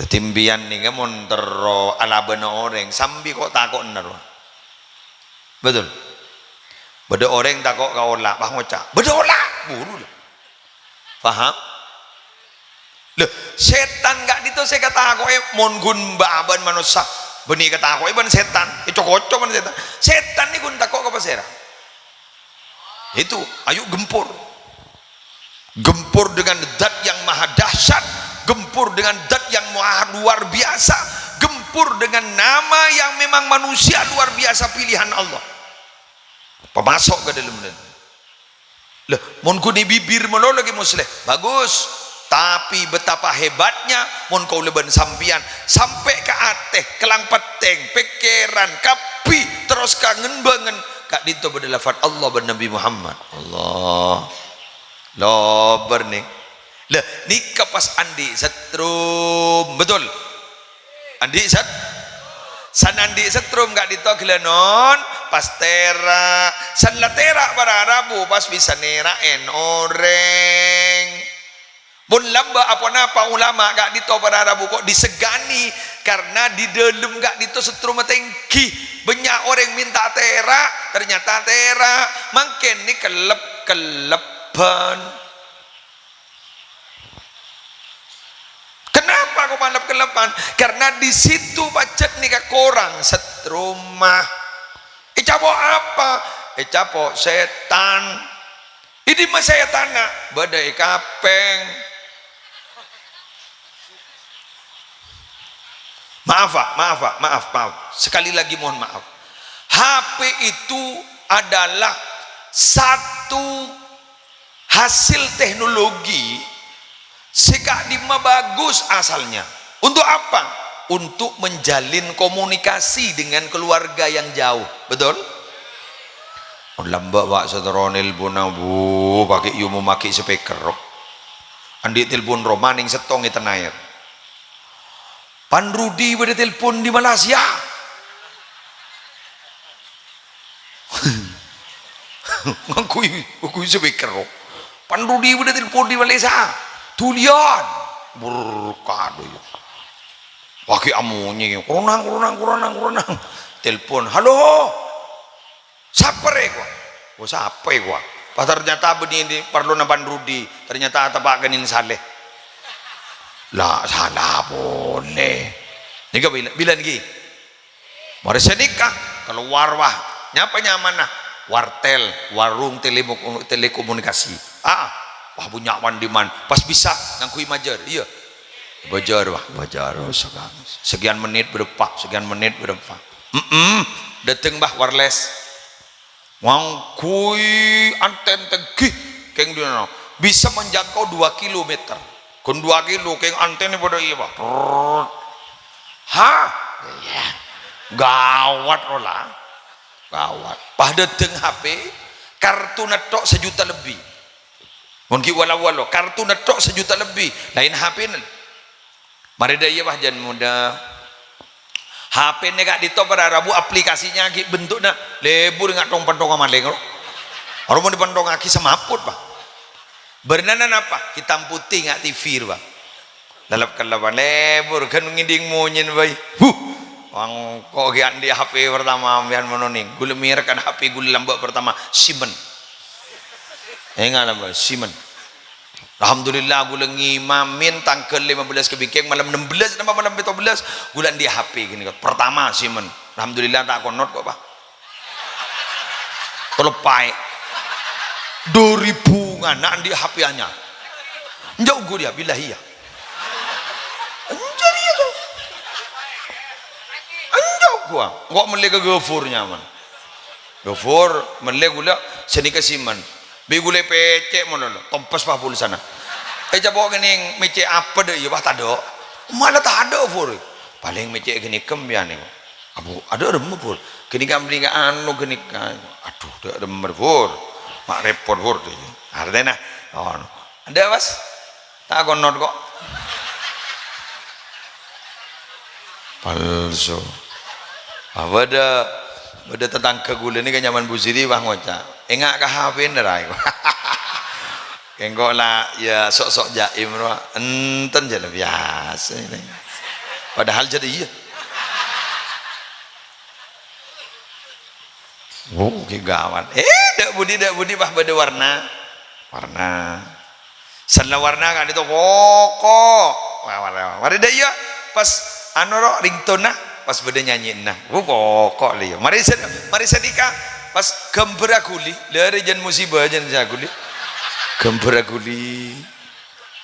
Dhâddhi, sampèyan nèka mon terro alabâna orèng, sambi ko' tako'na rowa. Betul? Bâdâ orèng tako' ka ola', pas ngoca', "Bâdâ ola'!" Buru la. Paham? Lho, setan ka'dinto sè katako'è, mon ghun bâ-, bân manossa, bânnè katako'è bân setan, èco-koco bân setan. Setan nèko ghun tako' ka pasèra? Itu, ayo gempur. Gempur dengan zat yang maha dahsyat, gempur dengan zat yang maha luar biasa, gempur dengan nama yang memang manusia luar biasa pilihan Allah. Pamaso' ka dâlem. Lah, mon ghun è bibir malolo ghi' Musleh, bagus. Tapi betapa hebatnya mon kaulâ bân sampèyan sampè' ka atè, ka lang-pettèng, pèkkèran, kabbhi, terros ka ngèn-bângèn, ka'dinto bâdâ lafadz Allah bân Nabi Muhammad. Allah. Lobâr nè. Lah, nèka pas andi' setrum, betul? Andi' set-, san andi' setrum ka'dinto ghellâ' non, pas tèra'. San la tèra' para rabu, pas bisa nèra'è orèng. Mon lambâ' aponapa ulama ka'dinto para rabu ko' disegani, karena di dâlem ka'dinto settrumma tèngghi. Bânnya' orèng mènta tèra', ternyata tèra'. Mangkèn nè kellep-kellebbhân. Kenapa ko' malep-kellebbhân? Karena di situ pajhât nèka korang settrumma. Ècapo' apa? Ècapo' sètan. È dimma sètanna? Bâdâ è kapèng. Maaf, Pak, maaf, Pak, maaf, maaf. Sekali lagi mohon maaf. H P itu adalah satu hasil teknologi sè ka'dimma bagus asalnya. Untuk apa? Untuk menjalin komunikasi dengan keluarga yang jauh. Betul? Mon lambâ', Pak, sè terro nelpon, Bu, paghi' yu mamakè speaker, kok. Andi' telpon roma neng settong è Tenayan. Pan Rudi bâdâ telpon di Malaysia. Ngangghuy, ngangghuy speaker, kok. Pan Rudi bâdâ telpon di Malaysia. Duliyan. Brr, kadhu, ya. Paghi' amonyè. Kuronang, kuronang, kuronang, kuronang. Telpon. "Halo. Sapè rè, kowa?" "Oh, sapè, kowa?" Pas ternyata bânnè parlona Pan Rudi. Ternyata teppa' kènèng Saleh. La, sala polè. Nèka bilâ, bilâ nèka? Marè sanèka, kalowar, wah. Nyapa nyamana? Wartel, warung telemo-, telekomunikasi. Ah, wah, bânnya' wan-diman. Pas bisa, ngangghuy majâr. Iyâ. Bâjâr, wah, bâjâr. Oh, sekian, sekian menit berapa, sekian menit berapa. Mm-mm. Dâteng, wah, wireless. Ngangghuy anten tèngghi, kèng dinana. Bisa menjangkau dua kilometer. Ghun dua kilo, kèng antennè padâ iyâ, Pak. Trrrr. Hah? Iyâ. Gawat, rola. Gawat. Pas dâteng H P, kartuna tok sajuta lebbi. Mon ghi' wala-wala, kartuna tok sajuta lebbi. Laèn H P-na. Marè dâ' iyâ, wah, jân modâ. H P-na ka'dinto para rabu aplikasinya ghi' bentukna lebur nga' tong-pentongnga malèng, ro. Aro mon èpentongngaghi semaput, Pak. Bârnana napa? Hitam putih nga' T V, ro, Pak. Lallep-kellepan lebur, ghân ngèdhing monyèn bhâi. Huh! Engko' ghi' andi' H P pertama sampèyan mono nèng. Ghulâ mèrek kan H P ghulâ lambâ' pertama, Siemens. Enga' lambâ', Siemens. Alhamdulillah, ghulâ ngimamin tangghâl lèma bellâs ka bingkèng, malem ennem bellâs napa malem pètto bellâs, ghulâ andi' H P ghânèka. Pertama, Siemens. Alhamdulillah, ta' konot kok, Pak. Teleppaè. Dua ribu ngana' andi' H P anyar. Enjâ' ongghu rèya, billahi ya. Enjâ' rèya, to. Enjâ' ongghu, ah. Engko' mellè ka Gofur nyaman. Gofur, mellè ghulâ, sanèka Siemens. Bi' ghulâ pècè' malolo, tompes pa pulsana. Ècapo' kènèng mècè' apa dâ' iyâ, wah, tadâ'. Mala tadâ', Fur. Palèng mècè' ghânèka sampèyan, nèko. Abu, adâ' remma, Fur. Ghânèka bâli ka anu ghânèka. Adhu, dâ' remma, Fur. Ma' rèpot, Fur. Artèna, oh, adâ', Mas? Ta' konot kok. Palsu. Ah, bâdâ, bâdâ tatangghâ ghulâ nèka nyaman Bu Siti, wah, ngoca', "Enga' ka H P-na, ra, èko." Kèng kok la, ya, sok-sok jaim, ro. Enten jâ' la biyasa ini. Padahal jâ' iyâ. Wuh, ghi gawat. Eh, dâ' budi, dâ' budi, pas bâdâ warna. Warna. Sella warna ka'dinto koko. Wah, wah, wah. Marè dâ' iyâ, pas anu, ro, ringtona, pas bâdâ nyanyina. Wuh, koko lè iyâ. Marè sè-, marè sanèka, pas ghâmbhârrâ ghuli. Lha, arè jân musibah jân sè ghuli. Ghâmbhârrâ ghuli.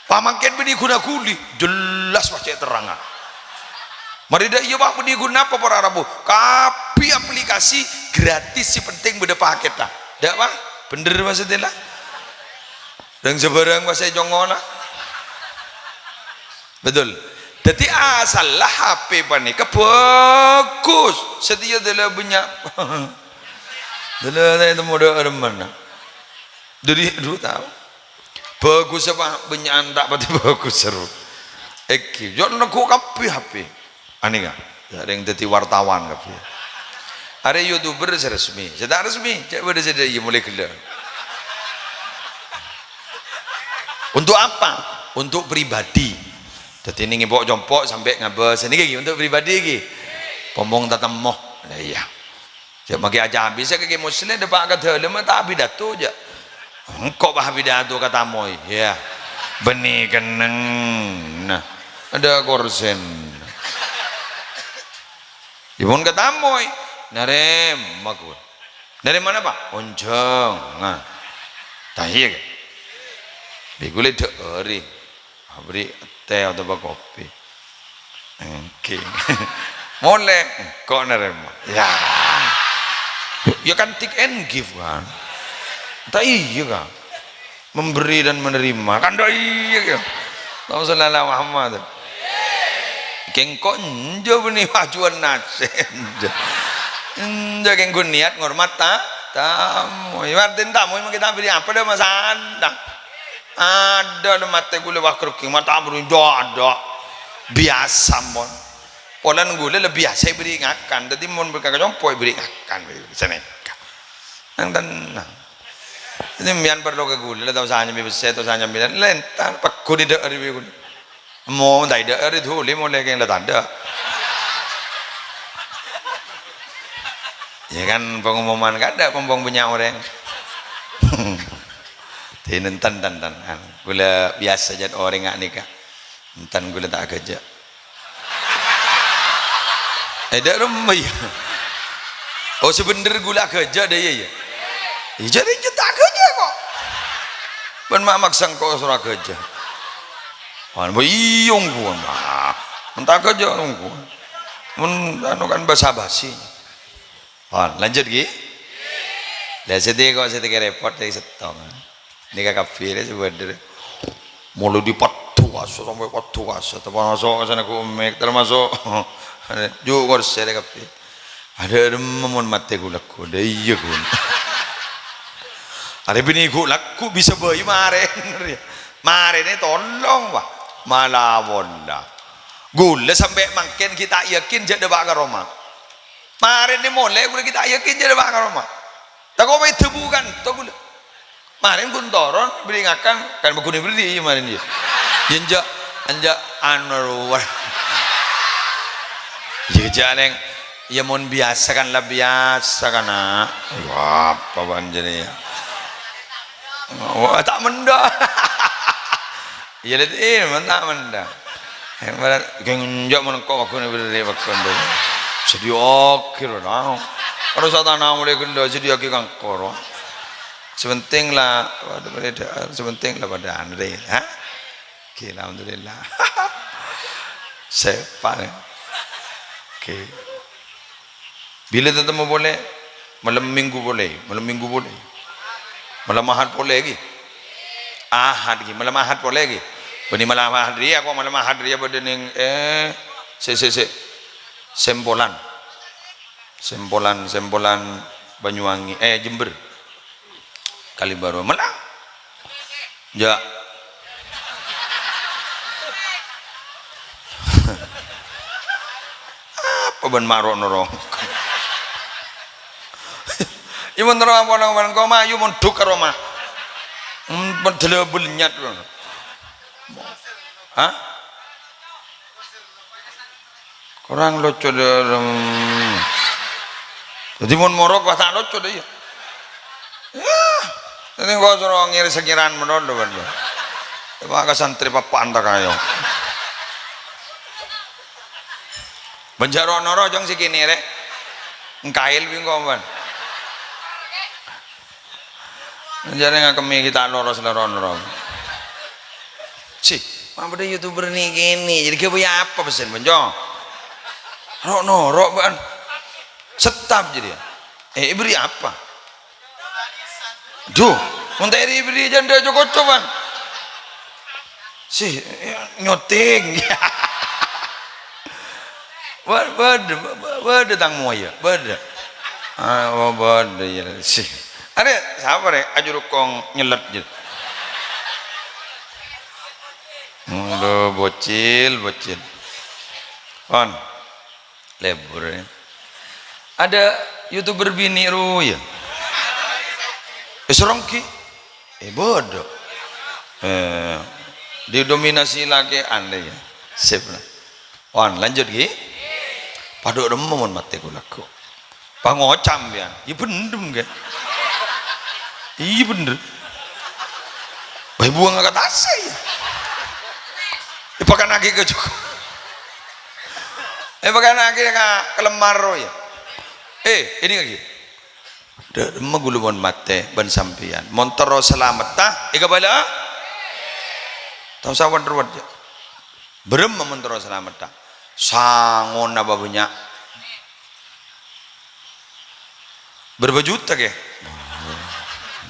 Pamangkèn bânnè ghun-aghuli, jelas pas cè' terrangnga. Marè dâ' iyâ, Pak, bânnè ghun napa para rabu? Kabbhi aplikasi gratis, sè penting bâdâ pakètta. Dâ', Pak? Bhender maksudnya, la? Rèng sabârâng pas ècongo, la? Betul. Dâddhi, asalla H P panèka bhâghus. Satèya dâla bânnya'. Dâla ta' ètemmo dâ' remma. Dâddhi, aduh, tao. Bhâghus apa? Bânnya'an ta' patè bhâghus, seru. Èngghi, jhâ' neggu' kabbhi H P. Anèka, jhâ' rèng dâddhi wartawan kabbhi. Arè YouTuber sè resmi, sè ta' resmi, cè' bâdâ sè dâ' iyâ molaè ghellâ'. Untuk apa? Untuk pribadi. Dâddhi nèng èpo'-compo' sampè' ngabâs. Nèka ghi untuk pribadi ghi. Pomong tatemmo. Lah iyâ. Jhâ' maghi acabi sè kakè Muslim dâpa' ka dâlemma ta' pidato, jhâ'. Engko' pas pidato katamoy, yâ. Bânnè kennengnga. Nah, adâ' korsèna. Yâ, mon katamoy, narèma ghun. Narèmana, Pak? Onjhângan. Tah iyâ, kan? Bi' ghulâ dâ'âri. Abri tè otabâ kopi. Èngghi. Molè, engko' narèma. Ya. Ya kan take and give kan. Ta' iyâ kan. Memberi dan menerima. Kan ta' iyâ kan. Allahumma shalli ala Muhammad. Kèng engko' enjâ' bânnè ajuwân nasè'. Enjâ'. Enjâ' kèng ghun niat ngormat ta-, tamu. Ya, artèna tamu mangkèn ta' bâri' apa dâ' masalah. Adâ' la matè ghulâ wah grogi, ma' ta' bâri' adâ'. Biyasa mon. Polana ghulâ la biyasa èbèrri' ngakan, dhâddhi mon bârkah ka compo' èbèrri' ngakan, sanèka. Nang tennang. Dhâddhi sampèyan parlo ka ghulâ, la tao sanyambi pèssè, tao sanyambi lan, la entar, pegghun è dâ'âr bi' ghulâ. Mo, ta' è dâ'âr dhuli molè kèng la tadâ'. Ya kan, pengumuman kadâ' pompong bânnya' orèng. Dhâddhi enten, enten, enten. Ghulâ biyasa jhât orèng nga' nèka. Enten ghulâ ta' aghâjâ'. Eh, dâ' remma, iyâ. Oh, sabhendher ghulâ aghâjâ', dâ, iyâ, iyâ. Iyâ, jârèya ta' aghâjâ' kok. Bân ma' maksa engko' soro aghâjâ'. Wan, bo iyong ghuwân, ma'. Mon ta' aghâjâ' nonggu. Mon, anu, kan basa-basi. Wan, lanjut, ghi. Lah, sè tèko, sè tèko rèpot, sè sèttong. Nèka kabbhi rè sabhendher. Mulai di padhu kasa sampè' padhu kasa. Termasuk sana komik, termasuk ju' korsè rè kabbhi. Adâ' remma mon matè ghu-lagghu. Dâ iyâ, ghun. Arè binè ghu-lagghu bisa bhâi marèn. Marèn è tolong, wah. Mala-mala. Ghulâ sampè' mangkèn ghi' ta' yakin jhâ' dâpa' ka roma. Marèn è molè ghulâ ghi' ta' yakin jhâ' dâpa' ka roma. Tako' bâdâ bukan to ghulâ. Marèn ghun toron, bâri' ngakan, kan bâghun èbèrri' iyâ marèn iyâ. Iyâ, enjâ', enjâ' anu rowa. Iyâ, jhâ' nèng, iyâ mon biyasa kan la biyasa kan, Na'. Wah, apa bân jârèya? Wah, ta' mendâ. Iyâ, lè, eh, mon ta' mendâ. Yang bener, ghi' enjâ' mon engko' bâghun èbèrri' bâghun dâ. Sè dhi oghir, Na'. Karo satana molè ghellâ', sè dhi oghir kangkor. Sè penting la, waduh, bâdâ, sè penting la padâ anrè, ha? Oke, alhamdulillah. Sepa', ya. Oke. Bilâ tatemmo polè? Malem Minggu polè, malem Minggu polè. Malem Ahad polè, ghi. Ahad, ghi. Malem Ahad polè, ghi. Bânnè malem Ahad rèya, kok malem Ahad rèya bâdâ nèng, eh, sè, sè, sè. Sempolan. Sempolan, Sempolan Banyuwangi, eh, Jember. Kalibaro. Mella'. Jâ'. Apa bân ma' ro'-noro'? Iyâ, mon terro apa nang bân koma, iyâ, mondhuk ka roma. Hmm, padâ la bâlnyat. Hah? Korang loco dâ-, dâ-, dâddhi mon morok wah ta' loco dâ iyâ. Yah, dâddhi engko' soro ngèr-sengèran mènon dâ bân. Maka santrè pappa'an ta' kayo. Bân jâ' ro'-noro' jhâng sè kènè' rè. Engkaèl bi' engko' bân. Jârèya ngakemmè ghi' ta' loros la ro'-noro'. Sih, ma' padâ YouTuber nè-kènè, jârèya ghâbây apa pèssèna, Bonco? Ro'-noro' bân. Setap jârèya. Eh, èbèrri' apa? Duh, mon ta' èbèrri' jâ' endâ' co-koco bân. Sih, nyotèng. Bâ-, bâdâ, bâ-, bâ-, bâdâ tang mowa, iyâ, bâdâ. Ah, oh, bâdâ, iyâ, sih. Arè, sapa, rè? Ajurukong nyellet, jâ. Aduh, bocil, bocil. Pon. Lebur, ya. Ada YouTuber binè' rowa, ya. Eh, sarong ghi. Eh, bâdâ. Eh, didominasi lakè'an, ya. Sip, lah. Wan, lanjut, ghi. Padâ remma mon matè ghu-lagghu. Pangocam, ya. Iyâ bhendher, ghi. Iyâ bhendher. Bâi buwâng ka attas, ya. Èpakanaghi ka jhuko. Èpakanaghi ka, ka lemar, ya. Eh, ini lagi. Dâ' remma ghulâ mon matè bân sampèyan. Mon terro salametta, èkabâlâ? Ta' osa wèt-rowèt, jâ. Bârâmma mon terro salametta? Sangona bânnya'. Bârâmpa juta, kè?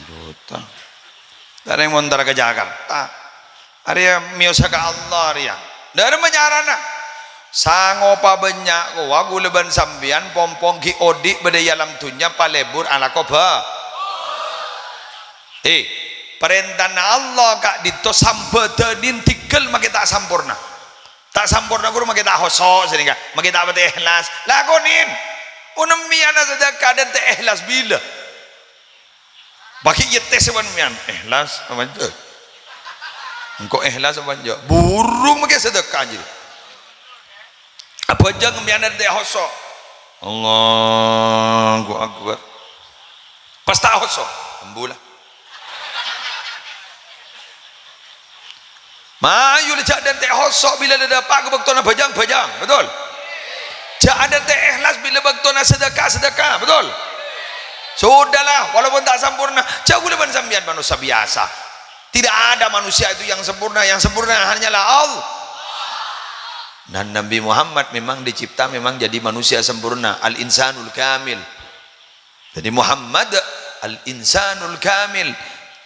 Juta. Dâreng montor ka Jakarta. Arèya mèyosa ka Allah, arèya. Dâremma carana. Sango pabânnya' kowa, ghulâ bân sampèyan pong-pong ghi' odi' bâdâ è alam dhunnya, palebur alako bhâ-, Eh, parèntana Allah ka'dinto sambâdhânin dhigghâl makè ta' samporna. Ta' samporna ghuru makè ta' hoso' sanèka, makè ta' patè èhlas. Lakonè. Mon mèyana sadhâka dântè' èhlas bilâ. Bâgi yette sawan mèyan. Èhlas apa enjâ'? Engko' èhlas apa enjâ'? Buru makè sadhâka jârèya. Abhâjâng mèyana dântè' hoso'. Allahu Akbar. Pas ta' hoso', embu la. Mayu la jhâ' dântè' hoso' bilâ la dâpa' ka bâktona bhâjâng, bhâjâng, betul? Jhâ' dântè' èhlas bilâ bâktona sadhâka, sadhâka, betul? Sudahlah, walaupun ta' samporna, jhâ' ghulâ bân sampèyan manossa biyasa. Tidak ada manusia itu yang sempurna, yang sempurna hanyalah Allah. Dan Nabi Muhammad memang dicipta memang jadi manusia sempurna, al-insanul kamil. Jadi Muhammad al-insanul kamil.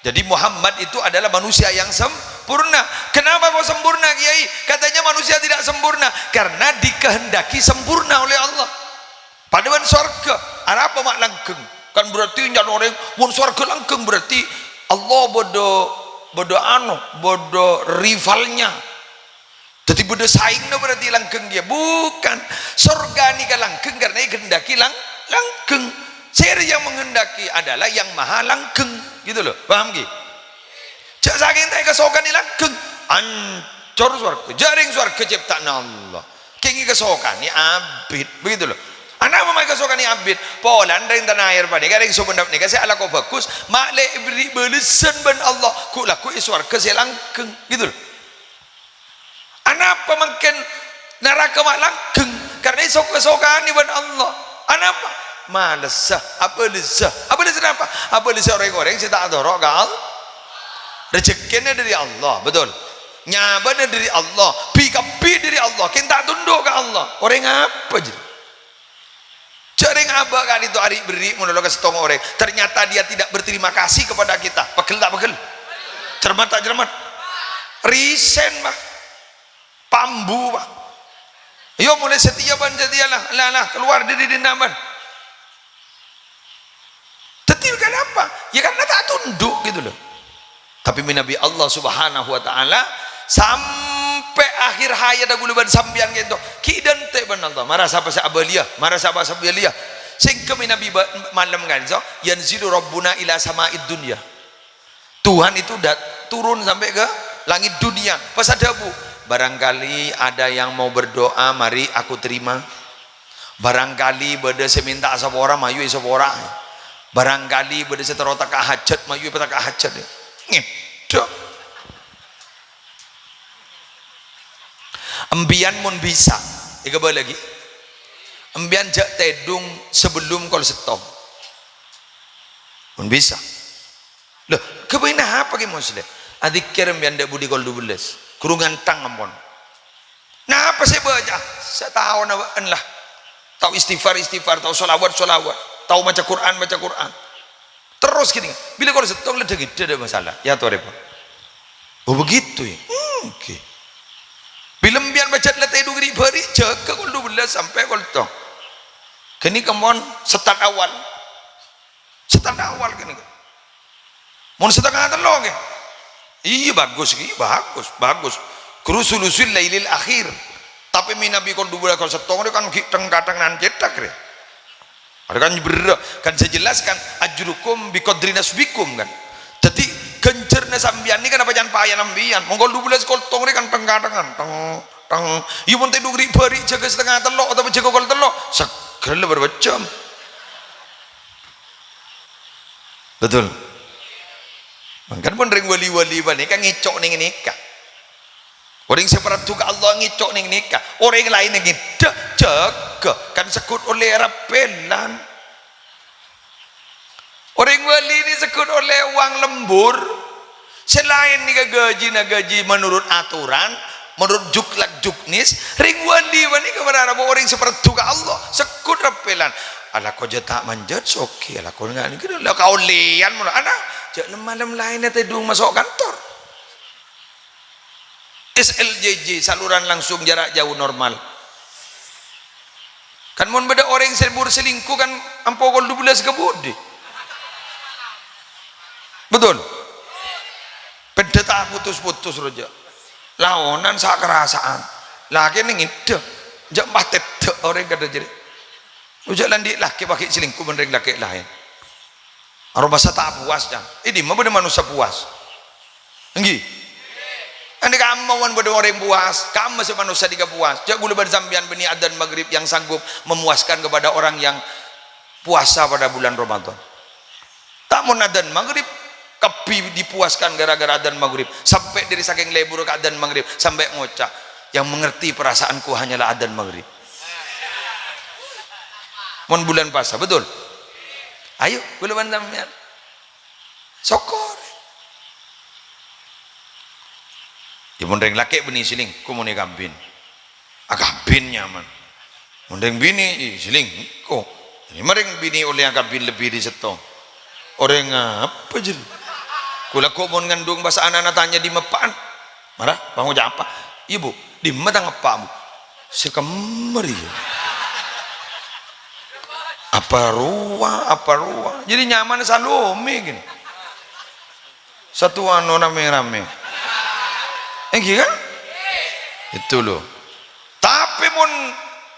Jadi Muhammad itu adalah manusia yang sempurna. Kenapa kok sempurna, Kiai? Katanya manusia tidak sempurna. Karena dikehendaki sempurna oleh Allah. Padâ bân sowarghâ, arapa ma' langghâng? Kan berarti nyarè orèng, mon sowarghâ langghâng berarti Allah bâdâ, bâdâ anu, bâdâ rivalnya. Dhâddhi bâdâ saèngna berarti langghâng kèya. Bukan. Sorga nèka langghâng karena èghendaki lang-, langghâng. Sè yang menghendaki adalah yang maha langghâng. Gitu loh. Paham, Ki? Jhâ' sakèng ta' èkasokanè langghâng, ancor sowarghâ. Jhâ' rèng sowarghâ cipta'anna Allah. Kèng èkasokanè abit. Begitu loh. Anapa ma' èkasokanè abit? Polana rèng Tanah Air panèka, rèng Sumenep nèka sè alako bhâghus, ma' lè èberri' bâlessan bân Allah. Ghu'-lagghu' è sowarghâ sè langghâng. Gitu loh. Anapa mangkèn naraka ma' langghâng? Karena èsok-, èsokanè bân Allah. Anapa? Malessa, abâlessa. Abâlessa napa? Abâlessa rèng-orèng sè ta' atoro' ka Allah. Rejekkèna dâri Allah, betul? Nyabâna dâri Allah, bi-kabbhi dâri Allah, kèng ta' tundhu' ka Allah. Orèng apa jârèya? Jhâ' rèng abâ' ka'dinto arè' berri' ngono lo ka sèttong orèng. Ternyata dia tidak berterima kasih kepada kita. Pegghel ta' pegghel? Cermet ta' cermet? Risen, Pak. Pambu, Pak. Yo, mulai setia bân setia lah. Lah, lah, keluar dâri dinna', bân. Dhâddhi kenapa? Ya karena ta' tundhu' gitu loh. Tapè mènabi Allah Subhanahu wa Ta'ala sampè' akhir hayat ghulâ bân sampèyan kènto, ghi' dântè' bân Allah. Mara sapa sè abâliyâ, mara sapa sè abâliyâ. Sèngghâ mènabi ba-, malem ka'dinto, "Yanzilu Rabbuna ila sama'id dunya." Tuhan itu dat-, turun sampai ke langit dunia. Pas adhâbu, "Barangkali ada yang mau berdoa, mari aku terima." Barangkali bâdâ sè mènta sapora, mayu èsapora. Barangkali bâdâ sè terro teka hajat, mayu èpateka hajat. Ngèdhâ. Empèyan mon bisa, èkabâlâ ghi. Empèyan jhâ' tèdung sabellum kol sèttong. Mon bisa. Loh, ghâbây napa Kè Musleh? Adzikir empèyan dâ' budi kol dubellâs. Ghuru ngantang ampon. Napa sè èbâca? Sataona bâ'ân la. Tao istighfar, istighfar, tao sholawat, sholawat, tao maca Qur'an, maca Qur'an. Terros ghi nèka. Bilâ kol sèttong la dhâ-ngèdhâ, ta' masalah. Ya, torè, Pak. Oh, begitu ya? Hmm, oke. Bilâ empèyan pajhât la tèdung ri'-bâri', jâgâ kol dubellâs sampè' kol sèttong. Ghânèka mon start awal. Setengah awal kènè. Mon setengah tello' ngghi. Iyâ, bagus ghi, bagus, bagus. Ghuru sulusul lailil akhir. Tapè mènabi kol dubellâs kol sèttong rè kan ghi' teng-kateng nan cètak rè. Arè kan berrâ, kan sè jelas kan ajrukum bi qadri nasbikum kan. Dhâddhi ghânjhârna sampèyan nèka kan apa can paya sampèyan. Mon kol dubellâs kol sèttong rè kan teng-katengan, teng, teng. Iyâ mon tèdung ri'-bâri' jâgâ setengah tello' otabâ jâgâ kol tello', seggher la bârâmpa jhâm. Betul. Mangkana pon rèng wali-wali panèka ngèco' nèng nèka. Orèng sè parlo ka Allah ngèco' nèng nèka. Orèng laèn ngèdhâ, jâgâ, kan segghut ollè rapelan. Orèng wali nè segghut ollè wang lembur. Sè laèn nèka gajina gaji menurut aturan, Menurut juklak juknis, rèng wali panèka para rabu orèng sè parlo ka Allah, segghut rappelan. Alako jhâ' ta' manjhât soghi, alako nga' nèka la kaollèyan molo ana, jhâ' nem-malem laènna tèdung maso' kantor. S L J J, saluran langsung jarak jauh normal. Kan mon bâdâ orèng sè buru selingkuh kan ampo kol dubellâs ka budi. Betul? Pèdhâ ta' putus-putus roja. Laonan sakarasaan. Lakèna ngèdhâ. Jhâ' matèdhâ orèng kadhâ jârèya. Oja' la andi' lakè paghi' selingkuh bân rèng lakè laèn. Aromasa ta' puas, Cang. È dimma bâdâ manossa puas? Èngghi? Andi' kamma mon bâdâ orèng puas, kamma sè manossa dhika puas. Jhâ' ghulâ bân sampèyan bânnè adzan magrib yang sanggup memuaskan kepada orang yang puasa pada bulan Ramadan. Ta' mon adzan magrib, kabbhi dipuaskan gara-gara adzan magrib. Sampè' dâri sakèng lebbhur ka adzan magrib, sampè' ngoca', "Yang mengerti perasaanku hanyalah adzan magrib." Mon bulan puasa, betul? Ayo, ghulâ bân sampèyan. Sokkor. Yâ, mon rèng lakè' bânnè selingkuh mon èkabin. Akabin nyaman. Mon rèng binè, ih, selingkuh. Ini mah rèng binè ollè akabin lebbi dâri sèttong. Orèng apa jârèya? Ghulâ kok mon ngandung pas ana'na tanya dimma eppa'na. Mara, pangoca' apa? "Iyâ, Bu, dimma tang eppa', Bu?" "Sè kemmer, iyâ." Apa rowa, apa rowa. Jadi nyaman salome gini. Satuan rame-rame. Èngghi kan? Itu loh. Tapè mon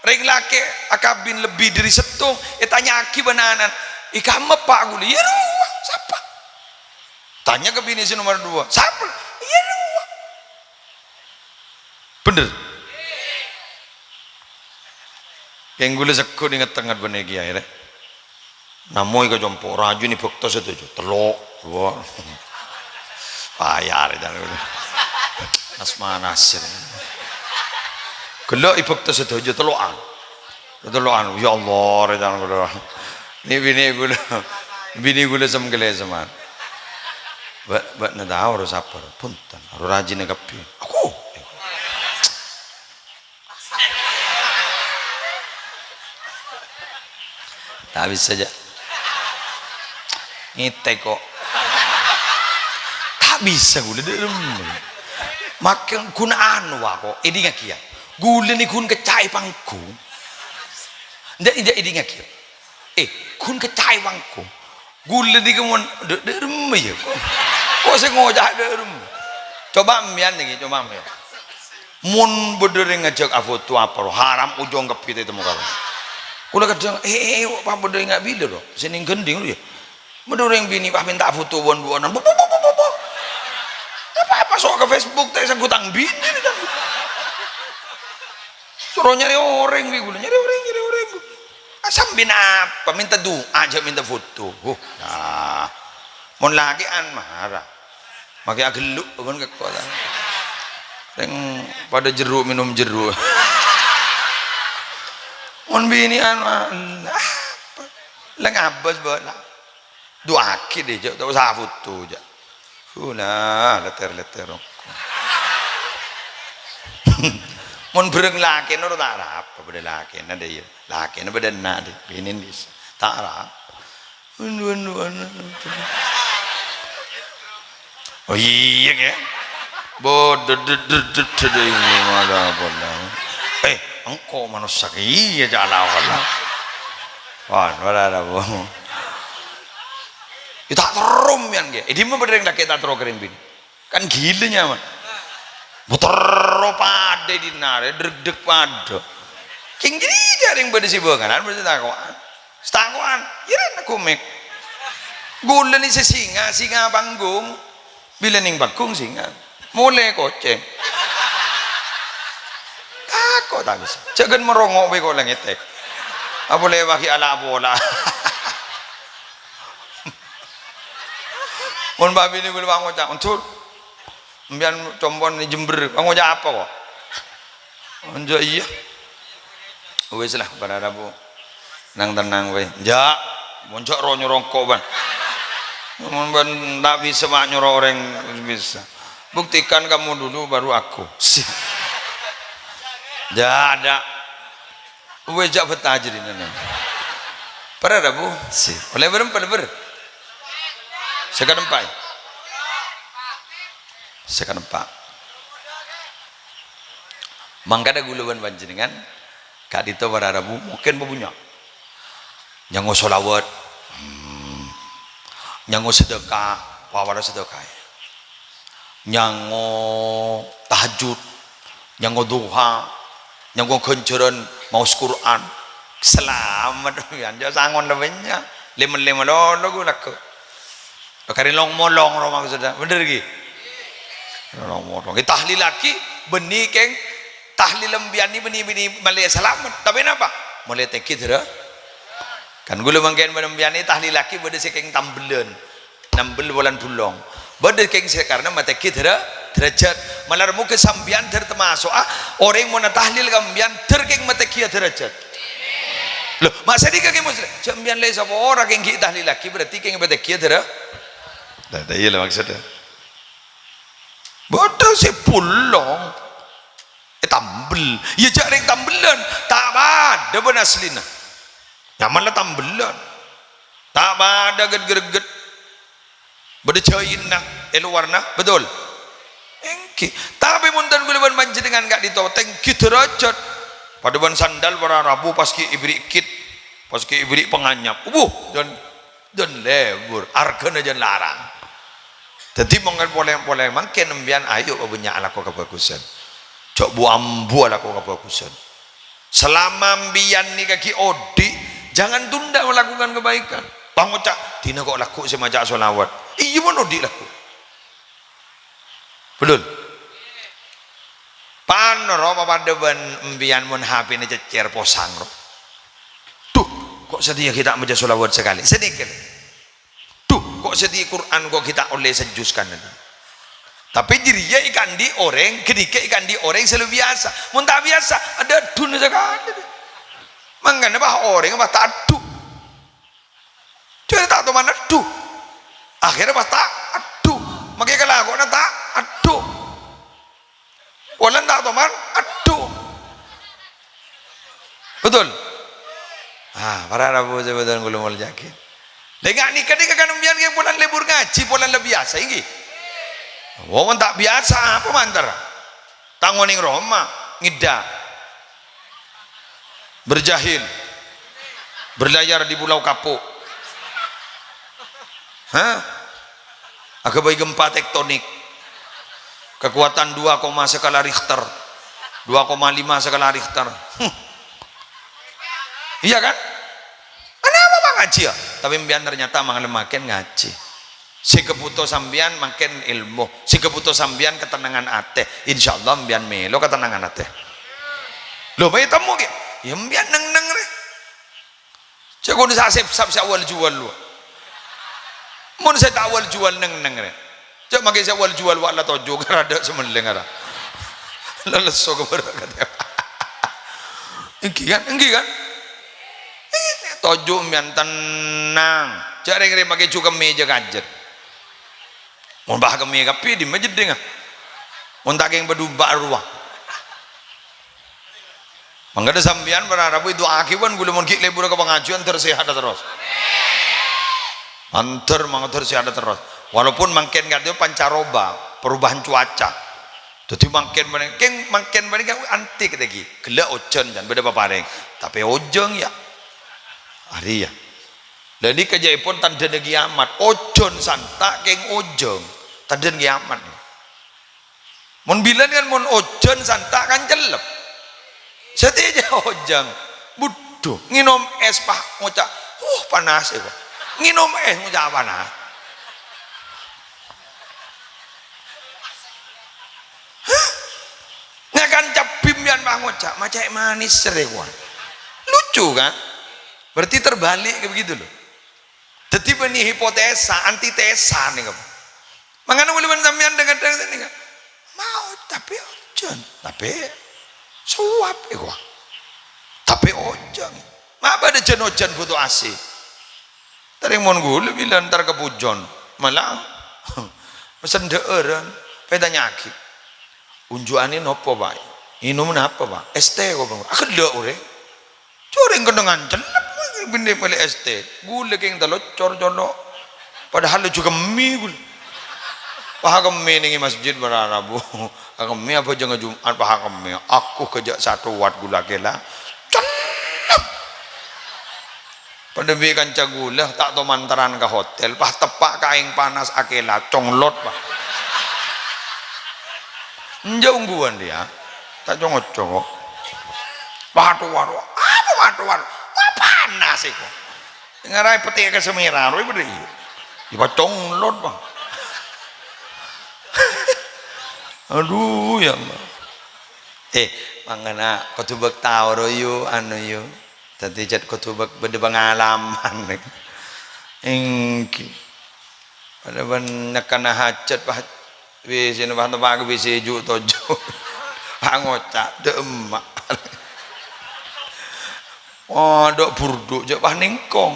rèng lakè' akabin lebbi dâri sèttong, ètanya'aghi bân ana'na, "È kamma eppa' ghulâ?" "Iyâ rowa, sapa?" Tanya ka binè sè nomer dua, "Sapa?" "Iyâ rowa." Bhender. Kèng ghulâ segghut ènget-enget bânnè kèyaè rè. Namoy ka compo', rajina bâkto sadhâjâ, tello', dua. Payah rè, jhân ghulâ. Nas-manas rè. Ghellâ' èbâkto sadhâjâ, tello'an. Tello'an, ya Allah, rè, jhân ghulâ. Nè binè ghulâ, binè ghulâ sem-kèlèseman. Bâ-, bâ'na tao ro sapa ro? Bhunten, ro rajina kabbhi. Aku. Ta' bisa, jhâ'. Ngètèk kok. Ta' bisa ghulâ, dâ' remma. Makè ghun anu, wa, kok. Èdingngaghi, yâ. Ghulâ nè ghun kecca'è panggung. Enjâ', enjâ', èdingngaghi, yâ. Eh, ghun kecca'è panggung. Ghulâ nèka mon dâ', dâ' remma, yâ. Kok sè ngoca' dâ' remma? Coba' empèyan nèka, coba' empèyan. Mon bâdâ rèng ngajhâk afoto apa ro, haram ojhung kabbhi ta' ètemmo karo. Kaulâ kadhâng, "Eh, eh, eh, apa bâdâ rèng abila ro? Sè nèng ghândhing ro, yâ?" Bâdâ orèng binè pas mènta afoto bân-bâ'ân. Bu, bu, bu, bu, bu, bu. Apa, apa sok ka Facebook ta' èsanggu tang binè, tang. Soro nyarè orèng bi' ghulâ, nyarè orèng, nyarè orèng. Ah, sambi napa? Mènta du'a, jhâ' mènta foto. Huh, nah. Mon lakè'an mara. Makè agellu' bân kèko ta. Rèng padâ jeruk, minum jeruk. Mon binè'an mah, apa? Lè ngabâs bâlâ. Du'aaghi dè, jhâ' ta' osa foto, jhâ'. Hu, la, lètèr-lètèr roko'. Mon bhâreng lakèna ro ta' arapa, bâdâ lakèna dâ' iyâ. Lakèna bâdâ enna' dâ', binèna dissa. Ta' arapa. Andu, andu, andu. Oh iyâ, kè. Bodho, ded, ded, ded, ded, ini malah apa lah. Eh, engko' manossa iyâ, jhâ' la, la. Wan, wala, la, bu. Yâ ta' terro mèyan, kè. È dimma bâdâ rèng lakè' ta' terro ka rèng binè'? Kan ghilâ nyaman. Motor padâ è dinna' rè, drek-drek padâ. Kèng jârèya rèng bâdâ sè bângalan, bâdâ sè tako'an. Sè tako'an, iyâ rèna komik. Ghulâ nè sè singa, singa panggung. Bilâ nèng panggung singa. Molè kocèng. Tako' ta' bisa. Jhâ' ghân marongo' bhâi ko' la ngètèk. Apa lèbâghi ala pola. Mon bâbinè ghulâ pangoca', "Ondur, empèyan compo'na Jember, pangoca' apa ko'?" "Onja' iyâ." Wis lah, para rabu. Nang-tennang bhâi. "Enja', mon jhâ' ro-nyoro engko', bân. Mon bân ta' bisa ma' nyoro orèng bisa. Buktikan kamu dulu, baru aku." Si. Jâ', adâ'. Wè, jâ' bhâta jârèya, nèng. Para rabu, sè. Ollè bârâmpa, bâr? Sè kaempa'. Sè kaempa'. Mangkana kaulâ bân panjhennengngan, ka'dinto para rabu, mungkin bâbunnya. Nyango sholawat. Hmm. Nyango sedekah, pawara sedekah. Nyango tahajjud, nyango duha, nyango ghânjhârân maos Qur'an. Salamet, yan, jâ' sangon la bânnya'. Lèma-lèma lolo ghu lagghu'. Karè long-molong ro maksudnya. Bhender ghi? Long-molong. Ghi tahlil lagi, bânnè kèng tahlil embiyan nè bânnè, bânnè malè salamet. Tapè napa? Malè tèngghi dârâ. Kan kaulâ mangkèn bân embiyan nè tahlil lagi bâdâ sè kèng tambellân. Nambel polana dhulong. Bâdâ kèng sè karna matèngghi dârâ-, dârâjhât. Malar moghâ sampèyan dâr tamaso'a orèng mon atahlil ka embiyan dâr kèng matèngghi dârâjhât. Lho, ma' sanèka kèng Muslim? Jâ' embiyan la èsapora kèng ghi' tahlil lagi, berarti kèng matèngghi dârâ-, Nah, nah, iyâ lho maksudnya. Bâdâ sè polong. Ètambel. Iyâ jâ' rèng tambellân. Ta' padâ bân asllina. Nyaman la tambellân. Ta' padâ ghet-gherghet. Bâdâ jhâina è lowarra, betul? Èngghi. Tapè mon dhân kaulâ bân panjhennengngan ka'dinto tèngghi dârâjhât. Padâ bân sandal para rabu pas ghi' èbherri' kit, pas ghi' èbherri' panganyap. Wuh, dhân, dhân lebur, arghâna jân larang. Dhâddhi mon polè-polè mangkèn embiyan ayo bânnya' alako kabhâghusân. Jâ' bu-ambu alako kabhâghusân. Salama embiyan nèka ghi' odi', jangan tunda melakukan kebaikan. Pangoca', "Dina ko' lagghu' sè maca sholawat." Iyâ, mon odi' lagghu'. Betul? Panoro papadâ bân embiyan mon H P-na cèccèr posang, ro. Duh, ko' satèya ghi' ta' maca sholawat sakalè. Sanèka. Duh, ko' satèya Qur'an ko' ghi' ta' ollè sajjus kanèka. Tapè jârèya èkaandi' orèng, ghânèka èkaandi' orèng sè la biyasa. Mon ta' biyasa, adâ' adduna sakalè. Mangkana, bâh, orèng bâh ta' addu. Jârèya ta' toman addu. Akhèrra bâh ta' addu. Makè kalakowanna ta' addu. Polana ta' toman addu. Betul? Ah, para rabu sè bhâdhân kaulâ molja'aghi. Lè, nga' nèka, nèka kan embiyan kèng polana lebur ngajhi, polana la biyasa, èngghi? Wong ta' biyasa, apa manter? Ta' ngonèng roma, ngèdhâ. Berjahil. Berlayar di Pulau Kapuk. Hah? Aghâbây gempa tektonik. Kekuatan dua koma skala Richter. Dua koma lima skala Richter. Huh. Iyâ kan? Kenapa, Pak, ngajhi, yâ? Tapè embiyan ternyata malem mangkèn ngajhi. Sè èkabhuto sampèyan mangkèn èlmo, sè èkabhuto sampèyan katennangan atè. Insyaallah embiyan mèlo katennangan atè. Lho, bâi temmo, ghi? Yâ, embiyan neng-neng rè. Jâ' ghun sasèp-sap sè awal juwal, wa. Mon sè ta' awal juwal neng-neng rè. Jâ' makè sè awal juwal, wa, la toju' ngara adâ' sè mellèng ngara. La lesso ka bârâ' katè. Èngghi kan? Èngghi kan? Toju' embiyan tennang. Jâ' rèng-rèng makè ju kemmè jâ kajât. Mon bâh kemmè kabbhi, dimma jeddhingnga? Mon ta' kèng padubâ' rowa. Mangkana sampèyan para rabu èdu'aaghi bân kaulâ mon ghi' lebur ka pangajiân, ter sehat terros. Mandhâr, mandhâr sehat terros. Walaupun mangkèn kadhi pancaroba, perubahan cuaca. Dhâddhi mangkèn panè-, kèng mangkèn panèka antik lagi. Ghellâ' ojhân, can bâdâ paparèng. Tapè ojhân, yâ. Arèya. Lah nèka jâèpon tandhâna kiamat. Ojhân santa' kèng ojhân. Tandhâna kiamat. Mon bilân kan mon ojhân santa' kan cellep. Satèya ojhân. Budhu, ngènom ès, Pak, ngoca', "Uh, panas, ya, Pak." Ngènom ès, ngoca', "Panas." Hah? Ngakan cabbhi, mbiyan mah ngoca', "Maca'è manis, sèrè, kowa." Lucu, kan? Berarti terbalik kayak begitu, loh. Dhâddhi bânnè hipotesa, antitesa nèka. Mangkana kaulâ bân sampèyan dhâng-kadhâng nèka. Maot, tapè ojhân, tapè sowab, èkowa. Tapè ojhân. Ma' bâdâ jân-ojhân bhuto AC. Tarèng mon kaulâ bilân entar ka Pujon, malah mesen dhâ'ârân, pètanya'aghi. Unju'anè nopo, Pak? "Ngènom napa, Pa'?" "Es tè, kok, Bang." "Ah, ghellâ' orèng." Jhâ' orèng kennengngan cellep, bânnè mellè es tè. Ghulâ kèng talocor colo'. Padahal laju kemmè ghulâ. Pas kemmè nèng è masjid bârâ' rabu. Kemmè abhâjângnga Jum'at, pas kemmè. Aku kèjhâ' satowa ghulâ kèla. Cellep. Padâ bi' kanca ghulâ, ta' tomantaran ka hotel, pas teppa' ka aèng panas akèla, conglot, Pa'. Enjâ' ongghuwân rèya, ta' co-ngoco, kok. Waduh, waduh, apa waduh, waduh? Wah, panas, kok. Ngara è pettè' ka semèra, rowa, bâdâ, iyâ. Iyâ, Pa', conglot, Pa'. Adhu, ya Allah. Eh, mangkana kodhu bâk tao, ro, yu, anu, yu. Dhâddhi, jhât kodhu bâk-, bâdâ pangalaman. Èngghi. Padâ bân nyèkana hajhât, pas W C-na pas teppa' ka W C ju'-toju'. Pas ngoca', "Dâ' emma'." Adâ' burduk, jhâ' pas nèngkong.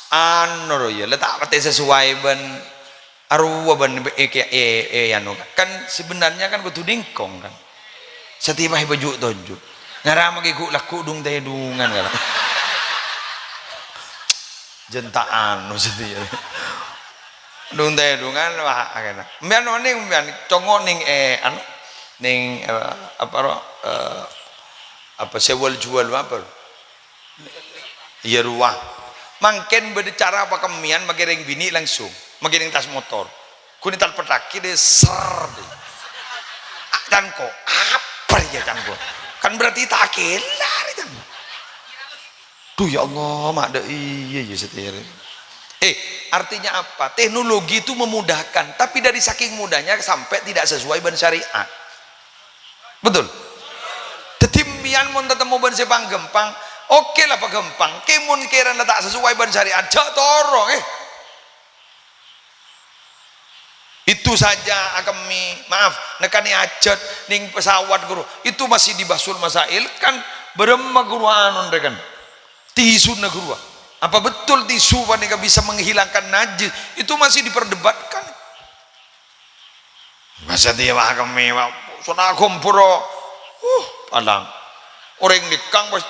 Anu, ro, iyâ, la ta' patè sesuai bân Arowa bân è, è, è, è, anu, kan sebenarnya kan kodhu nèngkong, kan. Satèya pas èpaju'-toju'. Ngara maghi ghu'-lagghu' dhung-tèdhungan, kan. Jhân ta' anu satèya. Dhung-tèdhungan, wah, akhirnya. Mbiyan onèng, mbiyan congo' nèng, eh, anu, nèng, eh, apa, ro, eh, apa, sewal-juwal, apa, ro? Iyâ, rowa. Mangkèn bâdâ cara pakemmèyan, maghi rèng binè' langsung, maghi nèng tas motor. Ghun ètalpettaghi dâ', ser, dâ'. A, can ko', apa rèya can ko'? Kan berarti ta' akèla rè can. Duh, ya Allah, ma' dâ' iyâ, iyâ, satèya rè. Eh, artinya apa? Teknologi itu memudahkan, tapi dari saking mudahnya sampai tidak sesuai bân syariat. Betul? Dhâddhi, mèyan mon tatemmo bân sè pagâmpang, oke la pagâmpang. Kèng mon kèra la ta' sesuai bân syariat, jhâ' toro', eh. Itu saja akemmè, maaf, nèkanè hajhât nèng pesawat, ghuru. Itu masih dibahsul masail, kan bârâmma ghuru anun rè kan. Tisuna ghuru. Apa betul tisu panèka bisa menghilangkan najis? Itu masih diperdebatkan. Masa dia wah kemmè, wah, sona gomporo. Uh, palang. Orèng nèkang pas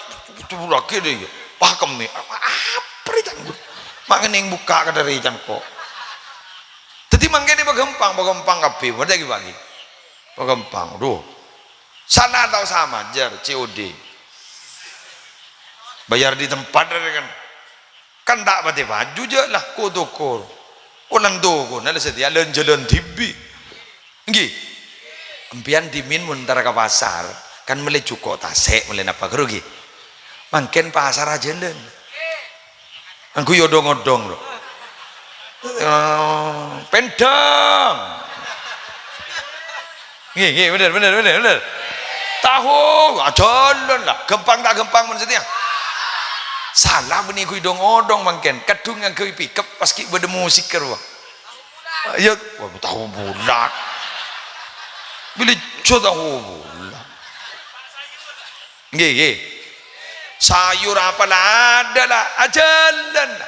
tubulaghi dâ' iyâ. Wah kemmè. Apa rè can ko'? Ma' ngènèng bukka' ka dâri can ko'. Dhâddhi mangkèn pagâmpang, pagâmpang kabbhi. Bâdâ ghi, Pak, ghi? Pagâmpang. Duh. Sana atau sama, jar, C O D. Bayar di tempat, kan. Kan ta' patè paju jâ' la, ko-, tokor. Polana tokona la satèya lan-jhâlân dhibi'. Èngghi? Empèyan dhimèn mon entar ka pasar, kan mellè jhuko' tasè', mellè napa ghâru, ghi? Mangkèn pasarra jhâlân. Angghuy odhong-odhong, lo. Oh, pèndhâng. Ngghi, ngghi, bener, bener, bener, bener. Taho, ah, jhâlân la. Ghâmpang ta' ghâmpang mon satèya? Sala bânnè ghuy dhong-odhong mangkèn. Kadhung ngangghuy pickup pas ghi' bâdâ musik karo. Iyâ, wah, taho bulat. Bilih jhâ' taho bulat. Ngghi, ngghi. Sayur apa la adâ' la, ajhâlân la.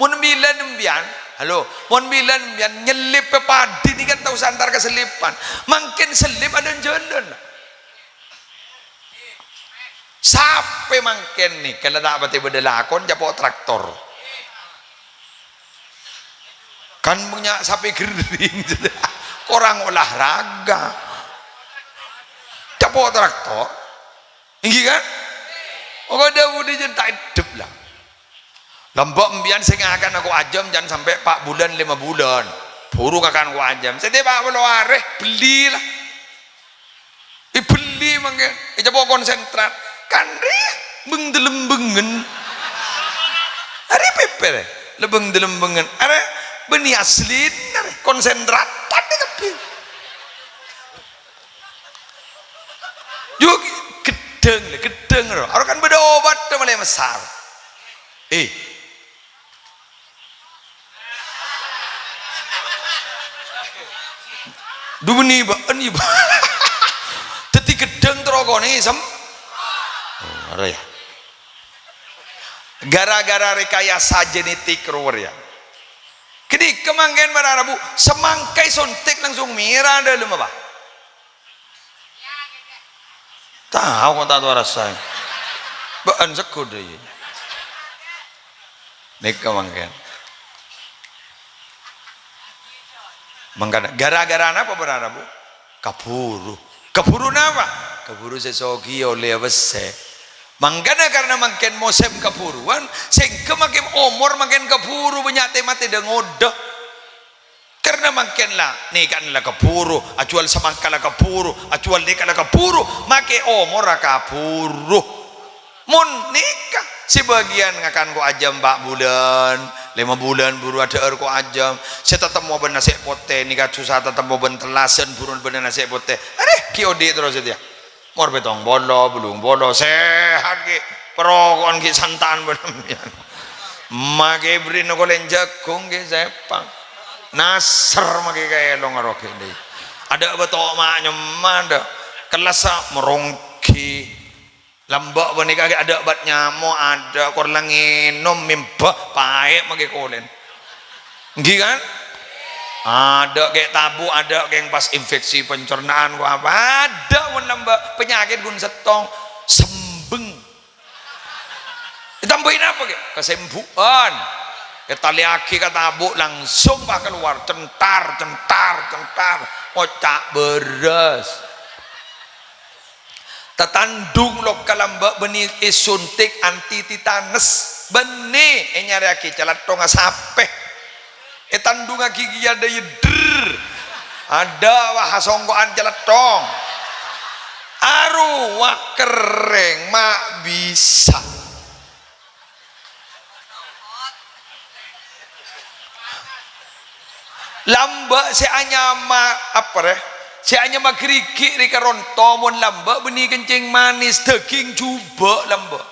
Mon bilân empèyan, halo, mon bilân empèyan nyellip pè padhi nèka ta' osa entar ka sellipan. Mangkèn sellip adâ' jhâlân la. Sapè mangkèn nèka la ta' patè bâdâ lakon capo' traktor. Kan punya sapè ghering, korang olahraga. Capo' traktor. Èngghi, kan? Pokok dâ' budi jhân ta' eddhep, la. Lambâ' empèyan sè ngakan ko' ajâm jhân sampè' pa' bulân, lèma bulân. Buru ngakan ko' ajâm. Satèya pa' polo arè, bellè, la. Èbellè mangkèn, ècapo' konsentrat. Kan rè, bâng-dâlembângen. Arè pèpè rè, la bâng-dâlembângen. Arè bânnè aslina rè, konsentrat. Tadâ' kabbhi. Yo, ghedhâng, la, ghedhâng, ro. Aro kan bâdâ obat, dâ' malè messar. Eh. Dhu bânnè bâ'en, yâ, Pak. Dhâddhi ghedhâng terro konè, sem-, oh, arè, yâ. Gara-gara rekayasa genetik, ro, yâ. Ghânèka mangkèn para rabu, samangka èsontik langsung mèra dâlem apa? Tao kok ta' tao arassa. Bâ'ân segghut, yâ. Nèka mangkèn. Mangkana, gara-gara napa para rabu? Kabhuru. Kabhuru napa? Kabhuru sè soghi ollè pèssè. Mangkana karna mangkèn mosèm kabhuruwân, sèngghâ mangkèn omor mangkèn kabhuru bânnya' tè-matè dâ-ngodâ. Karna mangkèn la, nèka'na la kabhuru, ajhuwâl samangka la kabhuru, ajhuwâl nèka la kabhuru, makè omorra kabhuru. Mon nèka, sè bâgiyân ngakan ko' ajâm pa' bulân, lèma bulân buru adhâ'âr ko' ajâm, sè tatemmo bân nasè' potè, nèka sossa tatemmo bân tellasan buru bân nasè' potè. Arè, ghi' odi' terros satèya. Mor pèttong polo, bâllung polo, sehat ghi', paroko'an ghi' santan bân sampèyan. Makè bherri'na kolèn jhâghung ghi' sèpang. Nasèr makè kaèlong aro ghi' dhi'. Adâ' bâto' ma' nyemma adâ'. Kellassa moronggi. Lambâ' panèka ghi' adâ' bat nyamo', adâ' kor la ngènom mèmbâ, paè' makè kolèn. Ènggi kan? Adâ' kè' tabu', adâ' kèng pas infeksi pencernaan ko' apa. Adâ' mon lambâ' panyakèt ghun sèttong, sembeng. Ètambâi napa kè'? Kasembu'ân. Ètalèyaghi ka tabu' langsung pas kalowar, centar, centar, centar. Ngoca' bârâs. Tatandhung lokka lambâ' bânnè èsontik anti titanes. Bânnè ènyarèyaghi calatthongnga sapè. Ètandhungaghi kèya dâ' yedder. Adâ' wah asongko'an calatthong. Arowa kerrèng ma' bisa. Lambâ' sè anyama, apa rè? Sè anyama ghârighi' rè karonto, mon lambâ' bânnè kencing manis, dâging jhubâ' lambâ'.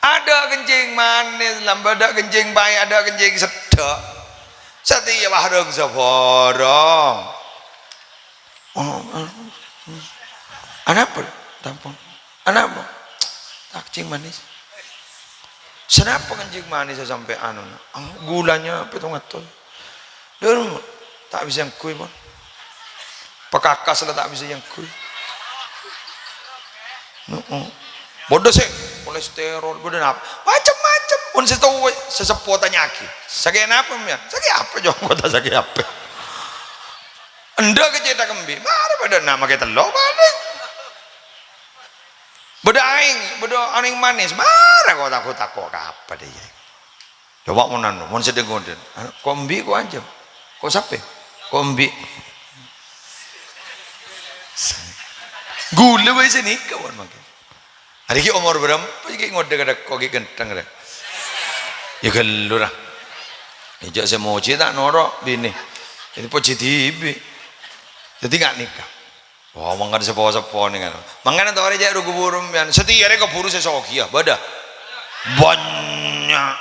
Adâ' kencing manis lambâ', adâ' kencing paè', adâ' kencing seddhâ'. Satèya bârâng sabhârâng. Oh, oh, oh. Anapa? Tampon. Anapa? Kencing manis. Sanapa kencing manis sampè' anu? Ah, gulanya pèttong atos. Dulu, ta' bisa èngghuy, pon. Pakakas la ta' bisa èngghuy. Heeh. Bâdâ sè kolesterol, bâdâ napa? Macem-macem. Pon sè towè, sè seppo tanya'aghi. Sakè' napa, mèyan? Sakè' apa, Jong? Kota sakè' apa? Endâ' kè cètak embi', mara padâ na' makè tello' palèng. Bâdâ aèng, bâdâ aèng manis, mara kok tako'-tako' ka apa dâ' iyâ. Coba mon anu, mon sedeng ngonden. Anu, ko' embi' ko' ajâm. Ko' sapè? Ko' embi'. Ghulâ bhâi sanèka mon mangkèn. Arè ghi' omor bârâmpa ghi' ngodâ ka dhâkko ghi' ghântheng rè. Yâ ghâllu ra. Jhâ' sè mojhi ta' noro' binè. Èpojhi dhibi'. Dhâddhi nga' nèka. Oh, mangkana seppo-seppo nèka. Mangkana torè jhâ' ru-kabhuru sampèyan. Satèya rè kabhuru sè soghi yâ, bâdâ. Bânnya'.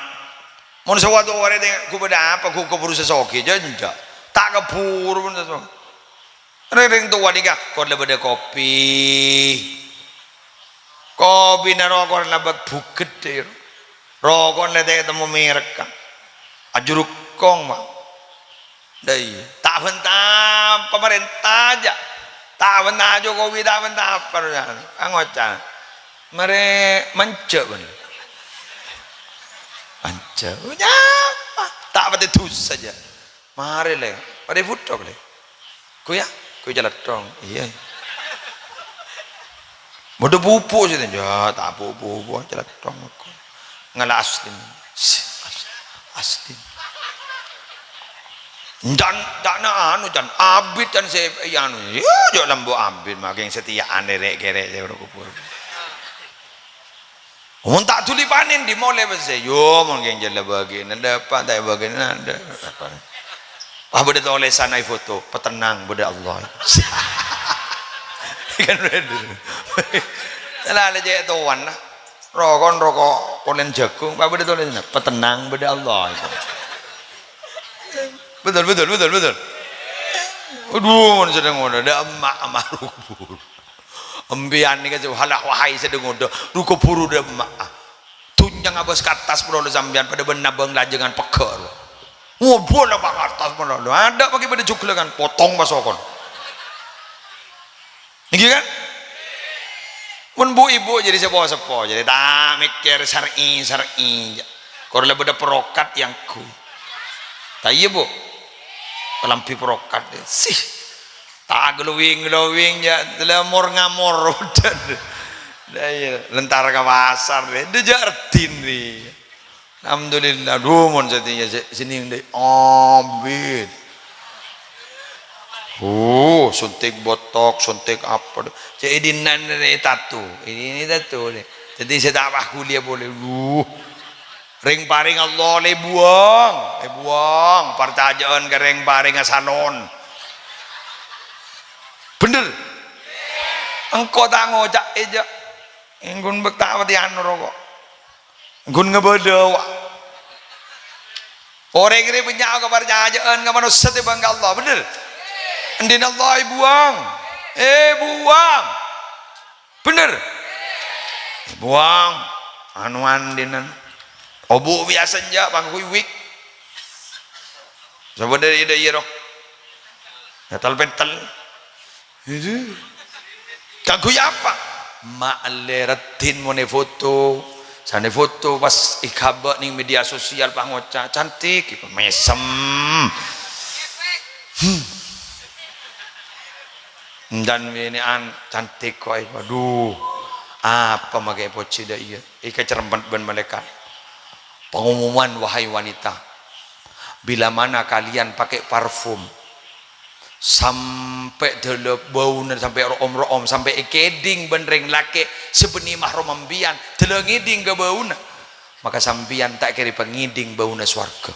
Mon sawatoro rè tè-, ghu bâdâ apa, ghu kabhuru sè soghi, jhâ' enjâ'. Ta' kabhuru mon sè soghi. Rèng-rèng towa nèka, kor la bâdâ kopi. Kopina ro kor la bâ-, bhughât, dâ' iyâ. Roko' la ta' ètemmo mèrek, Ka'. Ajurukong, Pak. Dâ' iyâ. Ta' bân-, ta' pamarènta jhâ'. Ta' bân-, ta' Jokowi, ta' bân-, ta' apa, jhâ'. Angoca'. Marè manjâ', bân. Manjâ'. Nyapa? Ta' patè dhusa jhâ'. Marè, Lè'. Marè bhuto, Lè'. Ghu yâ? Ghu calatthong. Iyâ. Bâdâ pupuk sih, ya, ta' pupuk, calatthong. Ngala' aslin. As-, aslin. Jan, jhâ' na anu, jan abit, jan sè, ya, anu. Yâ, jhâ' lambâ' abit, makèng satèya anèrè'-kèrè', sè ora kubur. Mon ta' dhuli panèn, dimolè pèssè. Yo, mon kèng jhâ' la bâgi'na dâpa', ta' bâgi'na dâpa'. Wah, bâdâ tolèsan è foto, "Patennang, bâdâ Allah." Kan bâdâ. Lah, la cè' towan, lah. Roko', roko' polèn jhâghung, wah, bâdâ tolèsan, "Patennang, bâdâ Allah." Betul, betul, betul, betul. Aduh, mon sedeng ngono, dâ' emma' amarubur. Embiyan nèka jhâ' hala wahai sè dâ-ngodâ, ru-kabhuru dâ' emma'a. Dhunnya ngabâs ka attas, bro, sampèyan padâ bân nabâng lajângan pegghâ', bro. Ngobrol apa kertas malah. Lo ada pakai pada juglekan, potong pasokon. Ngghi kan? Mon bu-ibu jadi seppo-seppo, jadi ta' mèkkèr syar'i, syar'i. Kor la bâdâ perokat yang ku. Ta' iyâ, Bu? Kalambhi perokat. Sih. Ta' glowing-glowing, ya. Lamor-ngamor. Lah, iya. Lentar ka pasar, deh. Dejak reddhin, deh. Alhamdulillah, dhu mon satèya sè-, sènèng dhâ' abit. Oh, suntik botok, suntik apa. Cè' è dinna' rè tato. Ini, ini tato rè. Dhâddhi sè ta' pas kuliah polè. Dhu. Rèng parèng Allah lè buwâng, lè buwâng. Parcajâ'ân ka rèng parèngnga salon. Bhender. Engko' ta' ngoca' è jâ'. Engko' bâk ta' patè anu roko'. Ghun ngabâlâ, wa. Orèng rè bânnya' kaparcajâ'ân ka manossa tèmbhâng ka Allah, bhender? Andi'na Allah èbuwâng? Èbuwâng. Bhender? Èbuwâng. Anu andi'na. Obu' biyasa enjâ', pangghun wig. Sabâ dhâri dhâ' iyâ, ro. Gatal-petel. Itu. Kaangghuy apa? Ma' ellè reddhin mon èfoto. Sanè foto pas èkabâ' neng media sosial pas ngoca', "Cantik." Mèsem. Hmm. Endan binè'an cantik kok, eh. Waduh. Apa makè èpojhi dhâ' iyâ? Èkacerremmet bân malaèkat. Pengumuman, wahai wanita. Bila mana kalian pakai parfum, sampè' dâlâ bâuna, sampè' ro'om-ro'om, sampè' èkèdhing bân rèng lakè' sè bânnè mahram sampèyan, dâlâ ngèdhing ka bâuna, maka sampèyan ta' kèra èpangèdhing bâuna sowarghâ.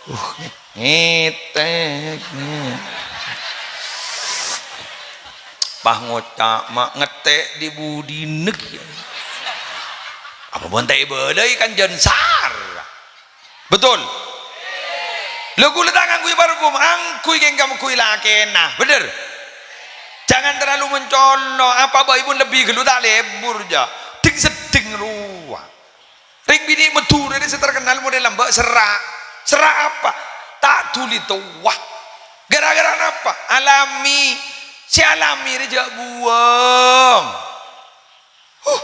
Uh, ngètèk. Pas ngoca', ma' ngètèk è budina. Apa mon ta' èbâlâi kan jhân sara. Betul? Lho, ghulâ ta' ngangghuy parfum, angghuy kèng kaangghuy lakèna. Bhender? Jangan terlalu mencolok. Apa bâi pon lebbi ghâllu ta' lebur, jâ. Dhing-seddhing rowa. Rèng binè' Madhurâ rè sè terkenal model lambâ' serra'. Serra' apa? Ta' dhuli towa. Gara-gara napa? Alami. Sè alami rè jâ' buwâng. Huh.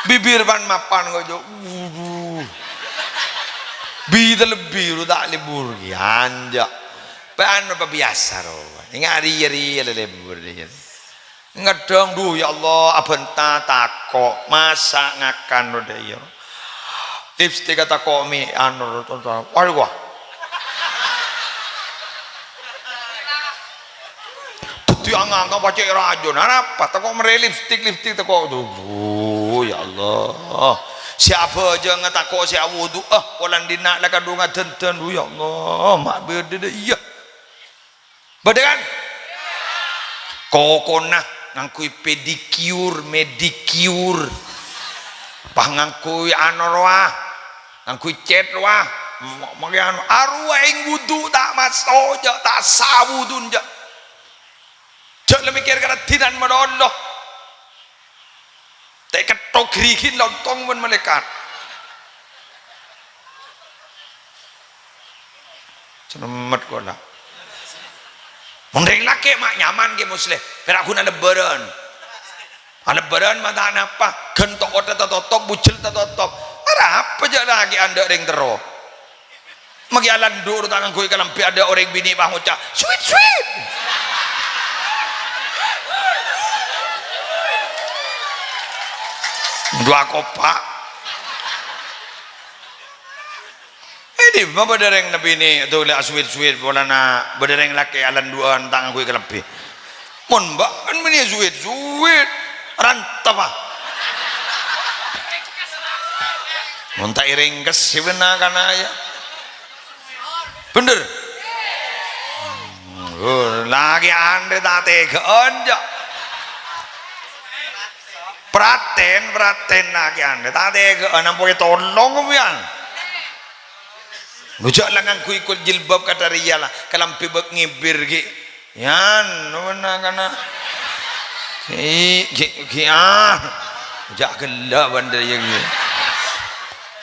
Bibir pan-mapan kok, Cok. Wuduh. Bi ta' lebbi ro ta' lebur. Yanja'. Pan apa biyasa ro. Enga' rèya-rèya lebur rèya. Ngèdhâng, "Dhu, ya Allah, abhânta tako', masa' ngakan rowa dhâ' iyâ. Lipstik tako' mè' anu, tonton. Waduh, wah." Dhâddhi anga-anga pacè' rajâna. Arapa? Tako' marè lipstik, lipstik tako'. Dhu, ya Allah. Sè abhâjângnga tako' sè awudu'a, polana dinna' la kadhungan dândân. Dhu, ya Allah, ma' bâdâ dhâ' iyâ. Bâdâ, kan? Kokona ngangghuy pedicure, medicure. Pas ngangghuy anu rowa, ngangghuy cèt rowa. M-, mangkè anu, arowa èng wudu ta' maso, jâ', ta' sah wuduna, jâ'. Jâ' la mèkkèr ka raddhinan malolo. Ta' èketthok ghârighin lontong bân malaèkat. Cerremmet kola. Mon rèng lakè' ma' nyaman ghi, Musleh. Pèra' ghun alebbârân. Alebbârân ma' ta' napa. Ghân tokotta tatotop, bujel tatotop. Arapa jâ' lakè' adâ' rèng terro. Maghi alandu' ta' ngangghuy kalambhi, adâ' orèng binè' pas ngoca', "Sweet, sweet." Dua kopa'. È dimma bâdâ rèng binè' tolè sweet-sweet polana bâdâ rèng lakè' alandu'ân ta' ngangghuy kalambhi. Mon bâ'na binè' sweet-sweet, rantep, ah. Mon ta' èrèngkes, sè bân na-kana, ya. Bhender? Oh, lakè'an rè ta' tèghâ'ân, jâ'. Pratèn, pratèn lakè'an rè ta' tèghâ'ân, ampo ètolong sampèyan. Lo jâ' la ngangghuy kol jilbab kadhâriyâ la, kalambhi bâk ngèbir ghi'. Yan, lo na-kana. Ghi', ghi', ghi', ah. Jhâ' ghellâ' bân rèya ghi.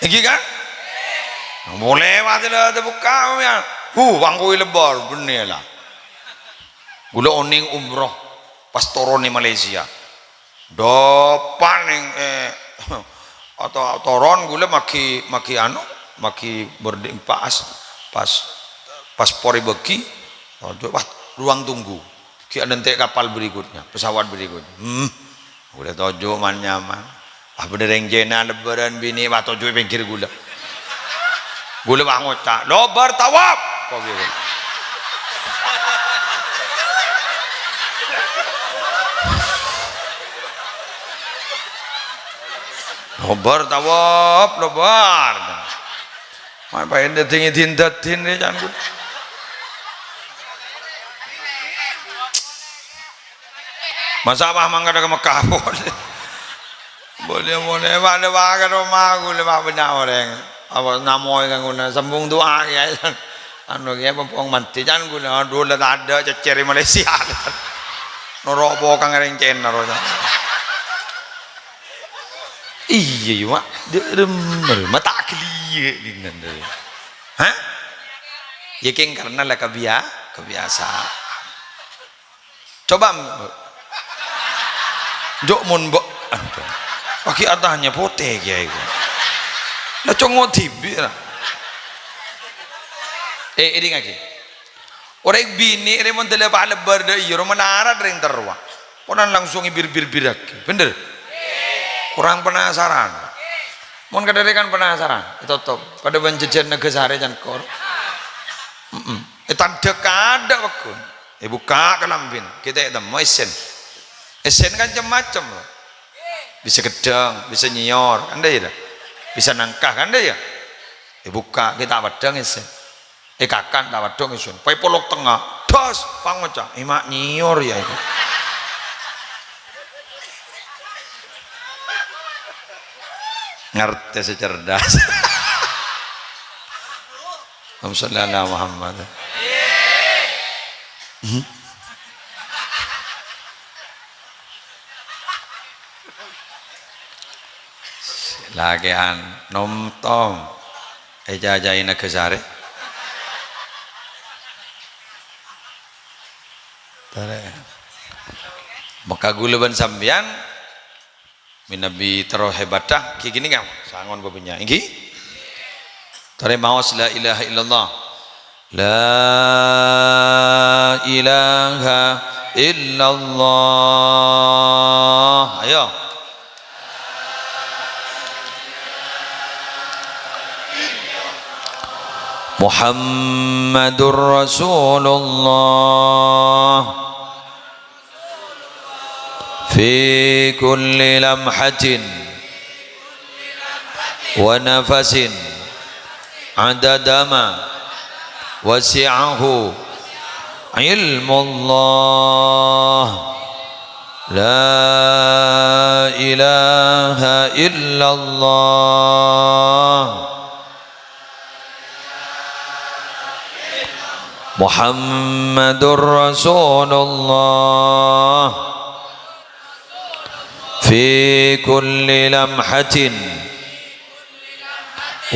Èngghi, kan? Molè matè la tèbukka', ya. Huh, wangkoy lebbâr, bânnè la. Ghulâ onèng umroh, pas toron è Malaysia. Dâpa' nèng, eh, atau toron ghulâ maghi, maghi anu, maghi boarding pass, pas paspor èbâghi, aduh, wah, ruang tunggu. Ghi' adântè' kapal berikutnya, pesawat berikutnya. Hmm. Ghulâ toju' man-nyaman. Ah, bâdâ rèng Cèna lebbârân binè', wah, toju' è pèngghir ghulâ. Ghulâ, wah, ngoca', "Lobâr tawaf!" Kok gitu. "Lobâr tawaf, lobâr." Ma' paèn dâddhi ngèdin-dâddhin rè, can ghulâ. Masa' pas mangkada ka Mekkah polè. Polè, polè, padâ ka roma ghulâ, ma' bânnya' orèng. Apa namoy kanggona sambung du'a, kèya. Anu, kèya, pong mandhi, can ghulâ, dhu la tadâ' cècèr è Malaysia. Noro' pokang rèng Cèna, ro, can. Iyâ, iyâ, ma'. Dâ-, rem-, rem-, ma' ta' ghelliyâ' dinna, dâ. Hah? Yâ, kèng karna la kabia-, kabiasa. Coba, Mbok. Jhâ' mon, Mbok. Aduh. Paghi' atanya potè kèya iku. La congo' dhibi' ra. Eh, èdingngaghi. Orèng binè' rè mon dâlâ palebbâr dâ' iyâ, ro manarat rèng terrowa. Ponan langsung èbir-bir-birraghi. Bhender? Korang penasaran. Mon kadhârè kan penasaran, ètotop. Padâ bân jhâjhân Nagasari can kor. Mm-mm. Ètandhâk kadâ' paggun. Èbukka' kalambhina, ghi' ta' ètemmo èssèn. Èssèn kan cem-macem, loh. Bisa ghedhâng, bisa nyèyor, kan dâ' iyâ, ta? Bisa nangka, kan dâ' iyâ? Èbukka', ghi' ta' peddhâng èssèn. Èkakan, ta' peddhâng èssèn. Pas polok tengnga, das, pangoca', "È ma' nyèyor, yâ, iku." Ngartè sè cerdas. Allahumma shalli ala Muhammad. Lakè'an nom-tom ècacaè Nagasari. Tarè. Maka ghulâ bân sampèyan Manabi terro hebatta, ghi ghânèka, sangon bâbânnya', èngghi? Torè maos la ilaha illallah. La ilaha illallah. Ayo. Muhammadur Rasulullah. Fi kulli lamhatin wa nafasin adada ma wasi'ahu ilmullah. La ilaha illallah. Muhammadur Rasulullah. Fi kulli lamhatin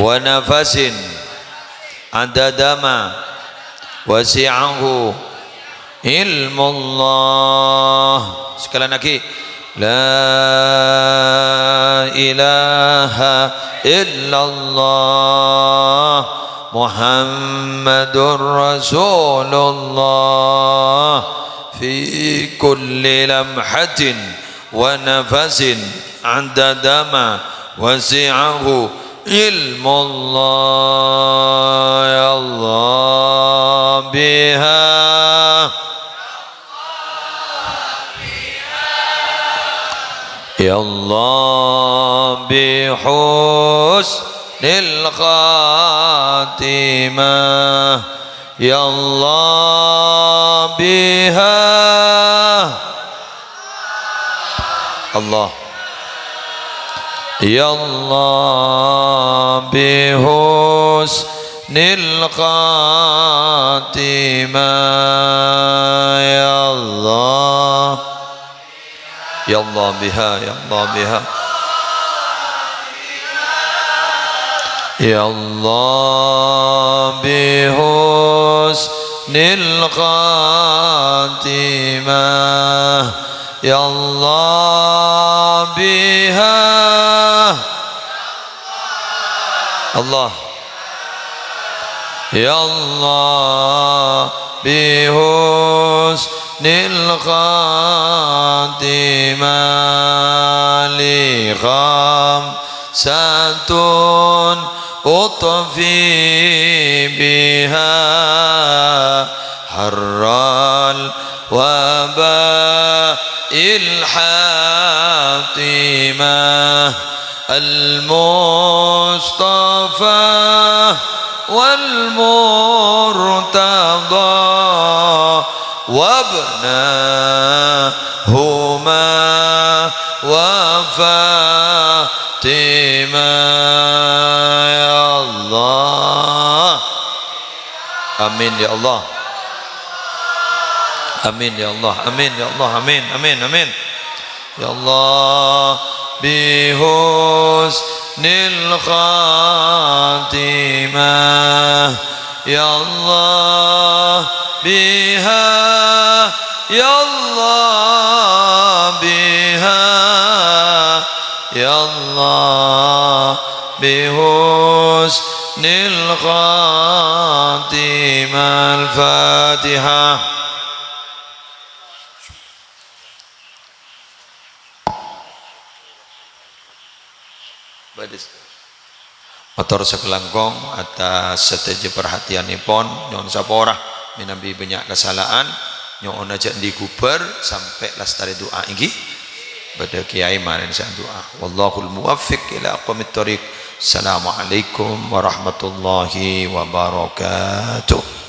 wa nafasin adada ma wasi'ahu ilmullah. Sekali lagi. La ilaha illallah Muhammadur Rasulullah fi kulli lamhatin wa nafasin adada ma wasi'ahu ilmullah. Ya Allah, biha. Ya Allah, bi husnil khatimah. Ya Allah, biha. Allah. Ya Allah, bi husnil khatimah. Ya Allah. Ya Allah, biha, ya Allah, biha. يا الله بحسن الخاتمة، يا الله بها، الله، يا الله بحسن الخاتمة، لخمسة أطفي بها حر الوباء الحاطمة، المصطفى والمرتضى وابناهما وفاطمة. يا الله. آمين يا الله. آمين يا الله. آمين يا الله. آمين، آمين، آمين. يا الله بحسن الخاتمة، يا الله بها، يا الله بها، يا الله بحسن الخاتمة. الفاتحة. Mator sakalangkong atas sadhâjâ parhatèyannèpon, nyo'on sapora mènabi bânnya' kasala'an, nyo'ona jhâ' èndi ghubâr sampè' lastarè du'a, èngghi. Bâdâ kèyaè marèn sè du'a. Wallahul muwaffiq ila aqwamit thoriq. Assalamualaikum warahmatullahi wabarakatuh.